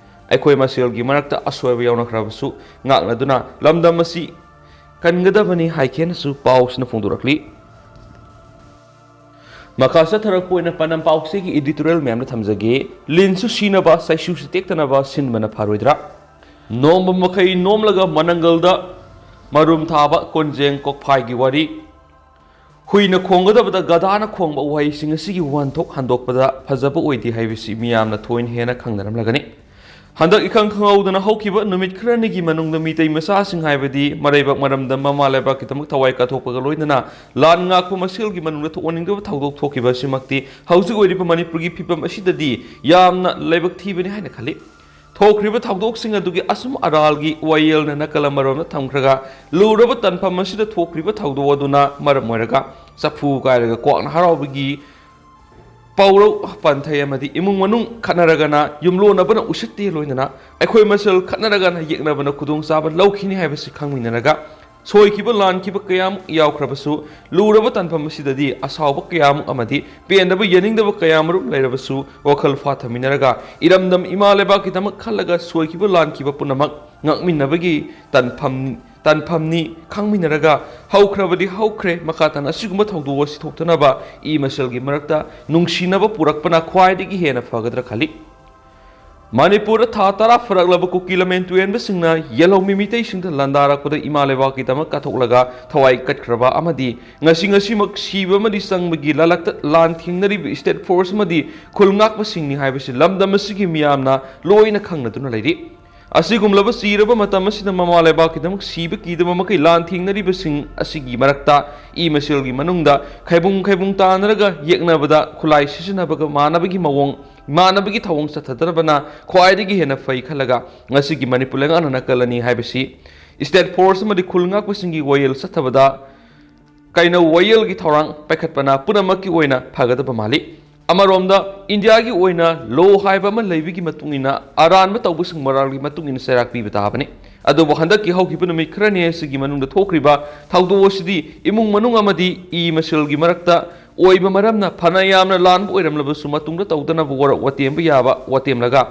ꯑꯩꯈꯣꯏ ꯃꯁꯦꯜꯒꯤ ꯃꯔꯛꯇ ꯑꯁꯣꯏꯕ ꯌꯥꯎꯅꯈ꯭ꯔꯕꯁꯨ ꯉꯥꯛꯅꯗꯨꯅ ꯂꯝꯗꯝ ꯑꯁꯤ ꯀꯟꯒꯗꯕꯅꯤ ꯍꯥꯏꯈꯤꯅꯁꯨ ꯄꯥꯎꯁꯤꯅ ꯐꯣꯡꯗꯣꯔꯛꯂꯤ꯫ ꯃꯈꯥ ꯆꯠꯊꯔꯛꯄ ꯑꯣꯏꯅ ꯄꯥꯟꯗꯝ ꯄꯥꯎꯆꯦꯒꯤ editorial ꯃꯌꯥꯝꯗ ꯊꯝꯖꯒꯦ꯫ ꯂꯤꯟꯁꯨ ꯁꯤꯅꯕ, ꯁꯩꯁꯨꯁꯨ ꯇꯦꯛꯇꯅꯕ ꯁꯤꯟꯕꯅ ꯐꯔꯣꯏꯗ꯭ꯔꯥ? ꯅꯣꯝꯕ ꯃꯈꯩ ꯅꯣꯝꯂꯒ ꯃꯅꯪꯒꯜꯗ ꯃꯔꯨꯝ ꯊꯥꯕ ꯀꯣꯟꯖꯦꯡ ꯀꯣꯛꯐꯥꯏꯒꯤ ꯋꯥꯔꯤ꯫ ꯍꯨꯏꯅ ꯈꯣꯡꯒꯗꯕꯗ ꯒꯙꯥꯅ ꯈꯣꯡꯕ ꯋꯥꯍꯩꯁꯤꯡ ꯑꯁꯤꯒꯤ ꯋꯥꯍꯟꯊꯣꯛ ꯍꯟꯗꯣꯛꯄꯗ ꯐꯖꯕ ꯑꯣꯏꯗꯦ ꯍꯥꯏꯕꯁꯤ ꯃꯤꯌꯥꯝꯅ ꯊꯣꯏꯅ ꯍꯦꯟꯅ ꯈꯪꯅꯔꯝꯂꯒꯅꯤ꯫ ꯍꯟꯗꯛ ꯏꯈꯪ ꯈꯪꯍꯧꯗꯅ ꯍꯧꯈꯤꯕ ꯅꯨꯃꯤꯠ ꯈꯔꯅꯤꯒꯤ ꯃꯅꯨꯡꯗ ꯃꯤꯇꯩ ꯃꯆꯥꯁꯤꯡ ꯍꯥꯏꯕꯗꯤ ꯃꯔꯩꯕꯥꯛ ꯃꯔꯝꯗꯝ ꯃꯃꯥ ꯂꯩꯕꯥꯛꯀꯤꯗꯃꯛ ꯊꯋꯥꯏ ꯀꯠꯊꯣꯛꯄꯒ ꯂꯣꯏꯅꯅ ꯂꯥꯟ ꯉꯥꯛꯄ ꯃꯁꯦꯜꯒꯤ ꯃꯅꯨꯡꯗ ꯊꯣꯛꯍꯟꯅꯤꯡꯗꯕ ꯊꯧꯗꯣꯛ ꯊꯣꯛꯈꯤꯕ ꯑꯁꯤꯃꯛꯇꯤ ꯍꯧꯖꯤꯛ ꯑꯣꯏꯔꯤꯕ ꯃꯅꯤꯄꯨꯔꯒꯤ ꯐꯤꯕꯝ ꯑꯁꯤꯗꯗꯤ ꯌꯥꯝꯅ ꯂꯥꯏꯕꯛ ꯊꯤꯕꯅꯤ ꯍꯥꯏꯅ ꯈꯜꯂꯤ꯫ ꯊꯣꯛꯈ꯭ꯔꯤꯕ ꯊꯧꯗꯣꯛꯁꯤꯡ ꯑꯗꯨꯒꯤ ꯑꯁꯨꯝ ꯑꯔꯥꯜꯒꯤ ꯋꯥꯌꯦꯜꯅ ꯅꯥꯀꯜ ꯑꯃꯔꯣꯝꯗ ꯊꯝꯈ꯭ꯔꯒ, ꯂꯨꯔꯕ ꯇꯥꯟꯐꯝ ꯑꯁꯤꯗ ꯊꯣꯛꯈ꯭ꯔꯤꯕ ꯊꯧꯗꯣꯛ ꯑꯗꯨꯅ ꯃꯔꯝ ꯑꯣꯏꯔꯒ ꯆꯐꯨ ꯀꯥꯏꯔꯒ ꯀ꯭ꯋꯥꯛꯅ ꯍꯔꯥꯎꯕꯒꯤ ꯄꯥꯎꯔꯧ ꯄꯟꯊꯩ ꯑꯃꯗꯤ ꯏꯃꯨꯡ ꯃꯅꯨꯡ ꯈꯠꯅꯔꯒꯅ ꯌꯨꯝꯂꯣꯟꯅꯕꯅ ꯎꯁꯤꯠꯇꯦ ꯂꯣꯏꯅꯅ ꯑꯩꯈꯣꯏ ꯃꯁꯦꯜ ꯈꯠꯅꯔꯒꯅ ꯌꯦꯛꯅꯕꯅ ꯈꯨꯗꯣꯡꯆꯥꯕ ꯂꯧꯈꯤꯅꯤ ꯍꯥꯏꯕꯁꯤ ꯈꯪꯃꯤꯟꯅꯔꯒ, ꯁꯣꯏꯈꯤꯕ ꯂꯥꯟꯈꯤꯕ ꯀꯌꯥꯃꯨꯛ ꯌꯥꯎꯈ꯭ꯔꯕꯁꯨ, ꯂꯨꯔꯕ ꯇꯥꯟꯐꯝ ꯑꯁꯤꯗꯗꯤ ꯑꯁꯥꯎꯕ ꯀꯌꯥꯃꯨꯛ ꯑꯃꯗꯤ ꯄꯦꯟꯗꯕ ꯌꯥꯅꯤꯡꯗꯕ ꯀꯌꯥꯃꯔꯨꯝ ꯂꯩꯔꯕꯁꯨ, ꯋꯥꯈꯜ ꯐꯥꯊꯃꯤꯟꯅꯔꯒ ꯏꯔꯝꯗꯝ ꯏꯃꯥ ꯂꯩꯕꯥꯛꯀꯤꯗꯃꯛ ꯈꯜꯂꯒ ꯁꯣꯏꯈꯤꯕ ꯂꯥꯟꯈꯤꯕ ꯄꯨꯝꯅꯃꯛ ꯉꯥꯛꯃꯤꯟꯅꯕꯒꯤ ꯇꯥꯟꯐꯝ, ꯇꯥꯟꯐꯝꯅꯤ ꯈꯪꯃꯤꯟꯅꯔꯒ, ꯍꯧꯈ꯭ꯔꯕꯗꯤ ꯍꯧꯈ꯭ꯔꯦ, ꯃꯈꯥ ꯇꯥꯅ ꯑꯁꯤꯒꯨꯝꯕ ꯊꯧꯗꯣꯛ ꯑꯁꯤ ꯊꯣꯛꯇꯅꯕ ꯏ ꯃꯁꯦꯜꯒꯤ ꯃꯔꯛꯇ ꯅꯨꯡꯁꯤꯅꯕ ꯄꯨꯔꯛꯄꯅ ꯈ꯭ꯋꯥꯏꯗꯒꯤ ꯍꯦꯟꯅ ꯐꯒꯗ꯭ꯔꯥ ꯈꯜꯂꯤ꯫ ꯃꯅꯤꯄꯨꯔꯗ ꯊꯥ ꯇꯔꯥ ꯐꯥꯔꯛꯂꯕ ꯀꯨꯀꯤ ꯂꯝꯍꯦꯟ ꯇꯨꯍꯦꯟꯕꯁꯤꯡꯅ ꯌꯦꯜꯍꯧꯃꯤ ꯃꯤꯇꯩꯁꯤꯡꯗ ꯂꯥꯟꯗꯥꯔꯛꯄꯗ ꯏꯃꯥ ꯂꯩꯕꯥꯛꯀꯤꯗꯃꯛ ꯀꯠꯊꯣꯛꯂꯒ ꯊꯋꯥꯏ ꯀꯠꯈ꯭ꯔꯕ ꯑꯃꯗꯤ ꯉꯁꯤ ꯉꯁꯤꯃꯛ ꯁꯤꯕ ꯑꯃꯗꯤ ꯆꯪꯕꯒꯤ ꯂꯥꯂꯛꯇ ꯂꯥꯟ ꯊꯦꯡꯅꯔꯤꯕ state force ꯑꯃꯗꯤ ꯈꯨꯜ ꯉꯥꯛꯄꯁꯤꯡꯅꯤ ꯍꯥꯏꯕꯁꯤ ꯂꯝꯗꯝ ꯑꯁꯤꯒꯤ ꯃꯤꯌꯥꯝꯅ ꯂꯣꯏꯅ ꯈꯪꯅꯗꯨꯅ ꯂꯩꯔꯤ꯫ ꯑꯁꯤꯒꯨꯝꯂꯕ ꯆꯤꯔꯕ ꯃꯇꯝ ꯑꯁꯤꯗ ꯃꯃꯥ ꯂꯩꯕꯥꯛꯀꯤꯗꯃꯛ ꯁꯤꯕ ꯀꯤꯗꯕ ꯃꯈꯩ ꯂꯥꯟ ꯊꯦꯡꯅꯔꯤꯕꯁꯤꯡ ꯑꯁꯤꯒꯤ ꯃꯔꯛꯇ ꯏ ꯃꯁꯦꯜꯒꯤ ꯃꯅꯨꯡꯗ ꯈꯥꯏꯕꯨꯡ ꯈꯥꯏꯕꯨꯡ ꯇꯥꯅꯔꯒ ꯌꯦꯛꯅꯕꯗ ꯈꯨꯠꯂꯥꯏ ꯁꯤꯖꯤꯟꯅꯕꯒ ꯃꯥꯟꯅꯕꯒꯤ ꯃꯑꯣꯡ, ꯃꯥꯟꯅꯕꯒꯤ ꯊꯧꯑꯣꯡ ꯆꯠꯊꯗꯅꯕꯅ ꯈ꯭ꯋꯥꯏꯗꯒꯤ ꯍꯦꯟꯅ ꯐꯩ ꯈꯜꯂꯒ ꯉꯁꯤꯒꯤ ꯃꯅꯤꯄꯨꯔ ꯂꯩꯉꯥꯛꯅ ꯅꯥꯀꯜꯂꯅꯤ ꯍꯥꯏꯕꯁꯤ state force ꯑꯃꯗꯤ ꯈꯨꯜ ꯉꯥꯛꯄꯁꯤꯡꯒꯤ ꯋꯥꯌꯦꯜ ꯆꯠꯊꯕꯗ ꯀꯩꯅꯧ ꯋꯥꯌꯦꯜꯒꯤ ꯊꯧꯔꯥꯡ ꯄꯥꯏꯈꯠꯄꯅ ꯄꯨꯝꯅꯃꯛꯀꯤ ꯑꯣꯏꯅ ꯐꯒꯗꯕ ꯃꯥꯜꯂꯤ꯫ ꯑꯃꯔꯣꯝꯗ ꯏꯟꯗꯤꯌꯥꯒꯤ ꯑꯣꯏꯅ law ꯍꯥꯏꯕ ꯑꯃ ꯂꯩꯕꯒꯤ ꯃꯇꯨꯡ ꯏꯟꯅ ꯑꯔꯥꯟꯕ ꯇꯧꯕꯁꯤꯡ ꯃꯣꯔꯥꯜꯒꯤ ꯃꯇꯨꯡ ꯏꯟꯅ ꯆꯩꯔꯥꯛ ꯄꯤꯕ ꯇꯥꯕꯅꯤ꯫ ꯑꯗꯨꯕꯨ ꯍꯟꯗꯛꯀꯤ ꯍꯧꯈꯤꯕ ꯅꯨꯃꯤꯠ ꯈꯔꯅꯤ ꯑꯁꯤꯒꯤ ꯃꯅꯨꯡꯗ ꯊꯣꯛꯈ꯭ꯔꯤꯕ ꯊꯧꯗꯣꯛ ꯑꯁꯤꯗꯤ ꯏꯃꯨꯡ ꯃꯅꯨꯡ ꯑꯃꯗꯤ ꯏ ꯃꯁꯦꯜꯒꯤ ꯃꯔꯛꯇ ꯑꯣꯏꯕ ꯃꯔꯝꯅ ꯐꯅ ꯌꯥꯝꯅ ꯂꯥꯟꯕ ꯑꯣꯏꯔꯝꯂꯕꯁꯨ ꯃꯇꯨꯡꯗ ꯇꯧꯗꯅꯕ ꯋꯥꯔ-, ꯋꯥꯇꯦꯝꯕ ꯌꯥꯕ ꯋꯥꯇꯦꯝꯂꯒ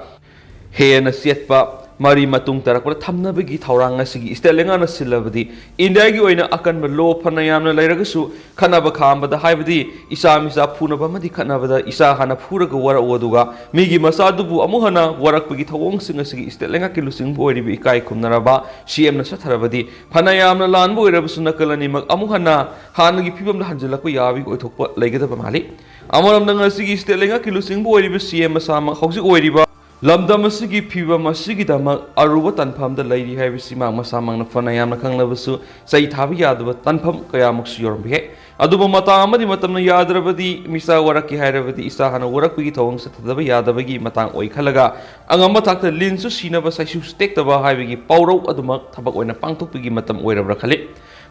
ꯍꯦꯟꯅ ꯆꯦꯠꯄ ꯃꯔꯤ ꯃꯇꯨꯡ ꯇꯥꯔꯛꯄꯗ ꯊꯝꯅꯕꯒꯤ ꯊꯧꯔꯥꯡ ꯑꯁꯤꯒꯤ ꯁ꯭ꯇꯦꯠ ꯂꯩꯉꯥꯛꯅ ꯁꯤꯜꯂꯕꯗꯤ ꯏꯟꯗꯤꯌꯥꯒꯤ ꯑꯣꯏꯅ ꯑꯀꯟꯕ ꯂꯣ ꯐꯅ ꯌꯥꯝꯅ ꯂꯩꯔꯒꯁꯨ ꯈꯠꯅꯕ ꯈꯥꯝꯕꯗ, ꯍꯥꯏꯕꯗꯤ ꯏꯆꯥ ꯃꯤꯆꯥ ꯐꯨꯅꯕ ꯑꯃꯗꯤ ꯈꯠꯅꯕꯗ ꯏꯆꯥ ꯍꯥꯟꯅ ꯐꯨꯔꯒ ꯋꯥꯔꯛꯎ, ꯑꯗꯨꯒ ꯃꯤꯒꯤ ꯃꯆꯥꯗꯨꯕꯨ ꯑꯃꯨꯛ ꯍꯟꯅ ꯋꯥꯔꯛꯄꯒꯤ ꯊꯧꯑꯣꯡꯁꯤꯡ ꯑꯁꯤꯒꯤ ꯁ꯭ꯇꯦꯠ ꯂꯩꯉꯥꯛꯀꯤ ꯂꯨꯆꯤꯡꯕ ꯑꯣꯏꯔꯤꯕ ꯏꯀꯥꯏ ꯈꯨꯝꯅꯔꯕ ꯁꯤ ꯑꯦꯝꯅ ꯆꯠꯊꯔꯕꯗꯤ ꯐꯅ ꯌꯥꯝꯅ ꯂꯥꯟꯕ ꯑꯣꯏꯔꯕꯁꯨ ꯅꯥꯀꯜ ꯑꯅꯤꯃꯛ ꯑꯃꯨꯛ ꯍꯟꯅ ꯍꯥꯟꯅꯒꯤ ꯐꯤꯕꯝꯗ ꯍꯟꯖꯤꯜꯂꯛꯄ ꯌꯥꯕꯒꯤ ꯑꯣꯏꯊꯣꯛꯄ ꯂꯩꯒꯗꯕ ꯃꯥꯜꯂꯤ꯫ ꯑꯃꯔꯣꯝꯗ ꯉꯁꯤꯒꯤ ꯁ꯭ꯇꯦꯠ ꯂꯩꯉꯥꯛꯀꯤ ꯂꯨꯆꯤꯡꯕ ꯑꯣꯏꯔꯤꯕ ꯁꯤ ꯑꯦꯝ ꯃꯁꯥꯃꯛ ꯍꯧꯖꯤꯛ ꯑꯣꯏꯔꯤꯕ ꯂꯝꯗꯝ ꯑꯁꯤꯒꯤ ꯐꯤꯕꯝ ꯑꯁꯤꯒꯤꯗꯃꯛ ꯑꯔꯨꯕ ꯇꯥꯟꯐꯝꯗ ꯂꯩꯔꯤ ꯍꯥꯏꯕꯁꯤ ꯃꯍꯥꯛ ꯃꯁꯥꯃꯛꯅ ꯐꯅ ꯌꯥꯝꯅ ꯈꯪꯂꯕꯁꯨ ꯆꯩ ꯊꯥꯕ ꯌꯥꯗꯕ ꯇꯥꯟꯐꯝ ꯀꯌꯥꯃꯨꯛꯁꯨ ꯌꯧꯔꯝꯕ ꯌꯥꯏ꯫ ꯑꯗꯨꯕꯨ ꯃꯇꯥꯡ ꯑꯃꯗꯤ ꯃꯇꯝꯅ ꯌꯥꯗ꯭ꯔꯕꯗꯤ ꯃꯤꯆꯥ ꯋꯥꯔꯛꯀꯦ ꯍꯥꯏꯔꯕꯗꯤ ꯏꯆꯥ ꯍꯥꯟꯅ ꯋꯥꯔꯛꯄꯒꯤ ꯊꯧꯑꯣꯡ ꯆꯠꯊꯗꯕ ꯌꯥꯗꯕꯒꯤ ꯃꯇꯥꯡ ꯑꯣꯏ ꯈꯜꯂꯒ ꯑꯉꯝꯕ ꯊꯥꯛꯇ ꯂꯤꯟꯁꯨ ꯁꯤꯅꯕ ꯁꯥꯏꯁꯨꯁꯨ ꯇꯦꯛꯇꯕ ꯍꯥꯏꯕꯒꯤ ꯄꯥꯎꯔꯧ ꯑꯗꯨꯃꯛ ꯊꯕꯛ ꯑꯣꯏꯅ ꯄꯥꯡꯊꯣꯛꯄꯒꯤ ꯃꯇꯝ ꯑꯣꯏꯔꯕ꯭ꯔꯥ ꯈꯜꯂꯤ꯫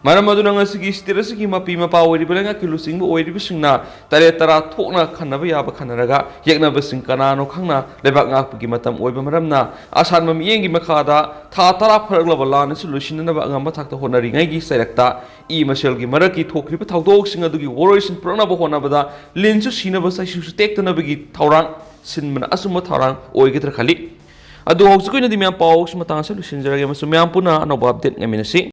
ꯃꯔꯝ ꯑꯗꯨꯅ ꯉꯁꯤꯒꯤ ꯁ꯭ꯇꯦꯠ ꯑꯁꯤꯒꯤ ꯃꯄꯤ ꯃꯄꯥ ꯑꯣꯏꯔꯤꯕ ꯂꯩꯉꯥꯛꯀꯤ ꯂꯨꯆꯤꯡꯕ ꯑꯣꯏꯔꯤꯕꯁꯤꯡꯅ ꯇꯔꯦꯠ ꯇꯔꯥ ꯊꯣꯛꯅ ꯈꯟꯅꯕ ꯌꯥꯕ ꯈꯟꯅꯔꯒ ꯌꯦꯛꯅꯕꯁꯤꯡ ꯀꯅꯥꯅꯣ ꯈꯪꯅ ꯂꯩꯕꯥꯛ ꯉꯥꯛꯄꯒꯤ ꯃꯇꯝ ꯑꯣꯏꯕ ꯃꯔꯝꯅ ꯑꯁꯥꯟꯕ ꯃꯤꯠꯌꯦꯡꯒꯤ ꯃꯈꯥꯗ ꯊꯥ ꯇꯔꯥ ꯐꯥꯔꯛꯂꯕ ꯂꯥꯟ ꯑꯁꯤ ꯂꯣꯏꯁꯤꯟꯅꯅꯕ ꯑꯉꯝꯕ ꯊꯥꯛꯇ ꯍꯣꯠꯅꯔꯤꯉꯩꯒꯤ ꯆꯩꯔꯛꯇ ꯏ ꯃꯁꯦꯜꯒꯤ ꯃꯔꯛꯀꯤ ꯊꯣꯛꯈ꯭ꯔꯤꯕ ꯊꯧꯗꯣꯛꯁꯤꯡ ꯑꯗꯨꯒꯤ ꯋꯥꯔꯣꯏꯁꯤꯟ ꯄꯨꯔꯛꯅꯕ ꯍꯣꯠꯅꯕꯗ ꯂꯤꯟꯁꯨ ꯁꯤꯅꯕ ꯁꯥꯏꯁꯨꯁꯨ ꯇꯦꯛꯇꯅꯕꯒꯤ ꯊꯧꯔꯥꯡ ꯁꯤꯟꯕꯅ ꯑꯆꯨꯝꯕ ꯊꯧꯔꯥꯡ ꯑꯣꯏꯒꯗ꯭ꯔꯥ ꯈꯜꯂꯤ꯫ ꯑꯗꯨ ꯍꯧꯖꯤꯛꯀꯤ ꯑꯣꯏꯅꯗꯤ ꯃꯌꯥꯝ ꯄꯥꯎꯁꯤ ꯃꯇꯥꯡ ꯑꯁꯤꯗ ꯂꯣꯏꯁꯤꯟꯖꯔꯒꯦ ꯑꯃꯁꯨꯡ ꯃꯌꯥꯝ ꯄꯨꯟꯅ ꯑꯅꯧꯕ ꯑꯞꯗꯦꯠ ꯉꯥꯏꯃꯤꯟꯅꯁꯤ꯫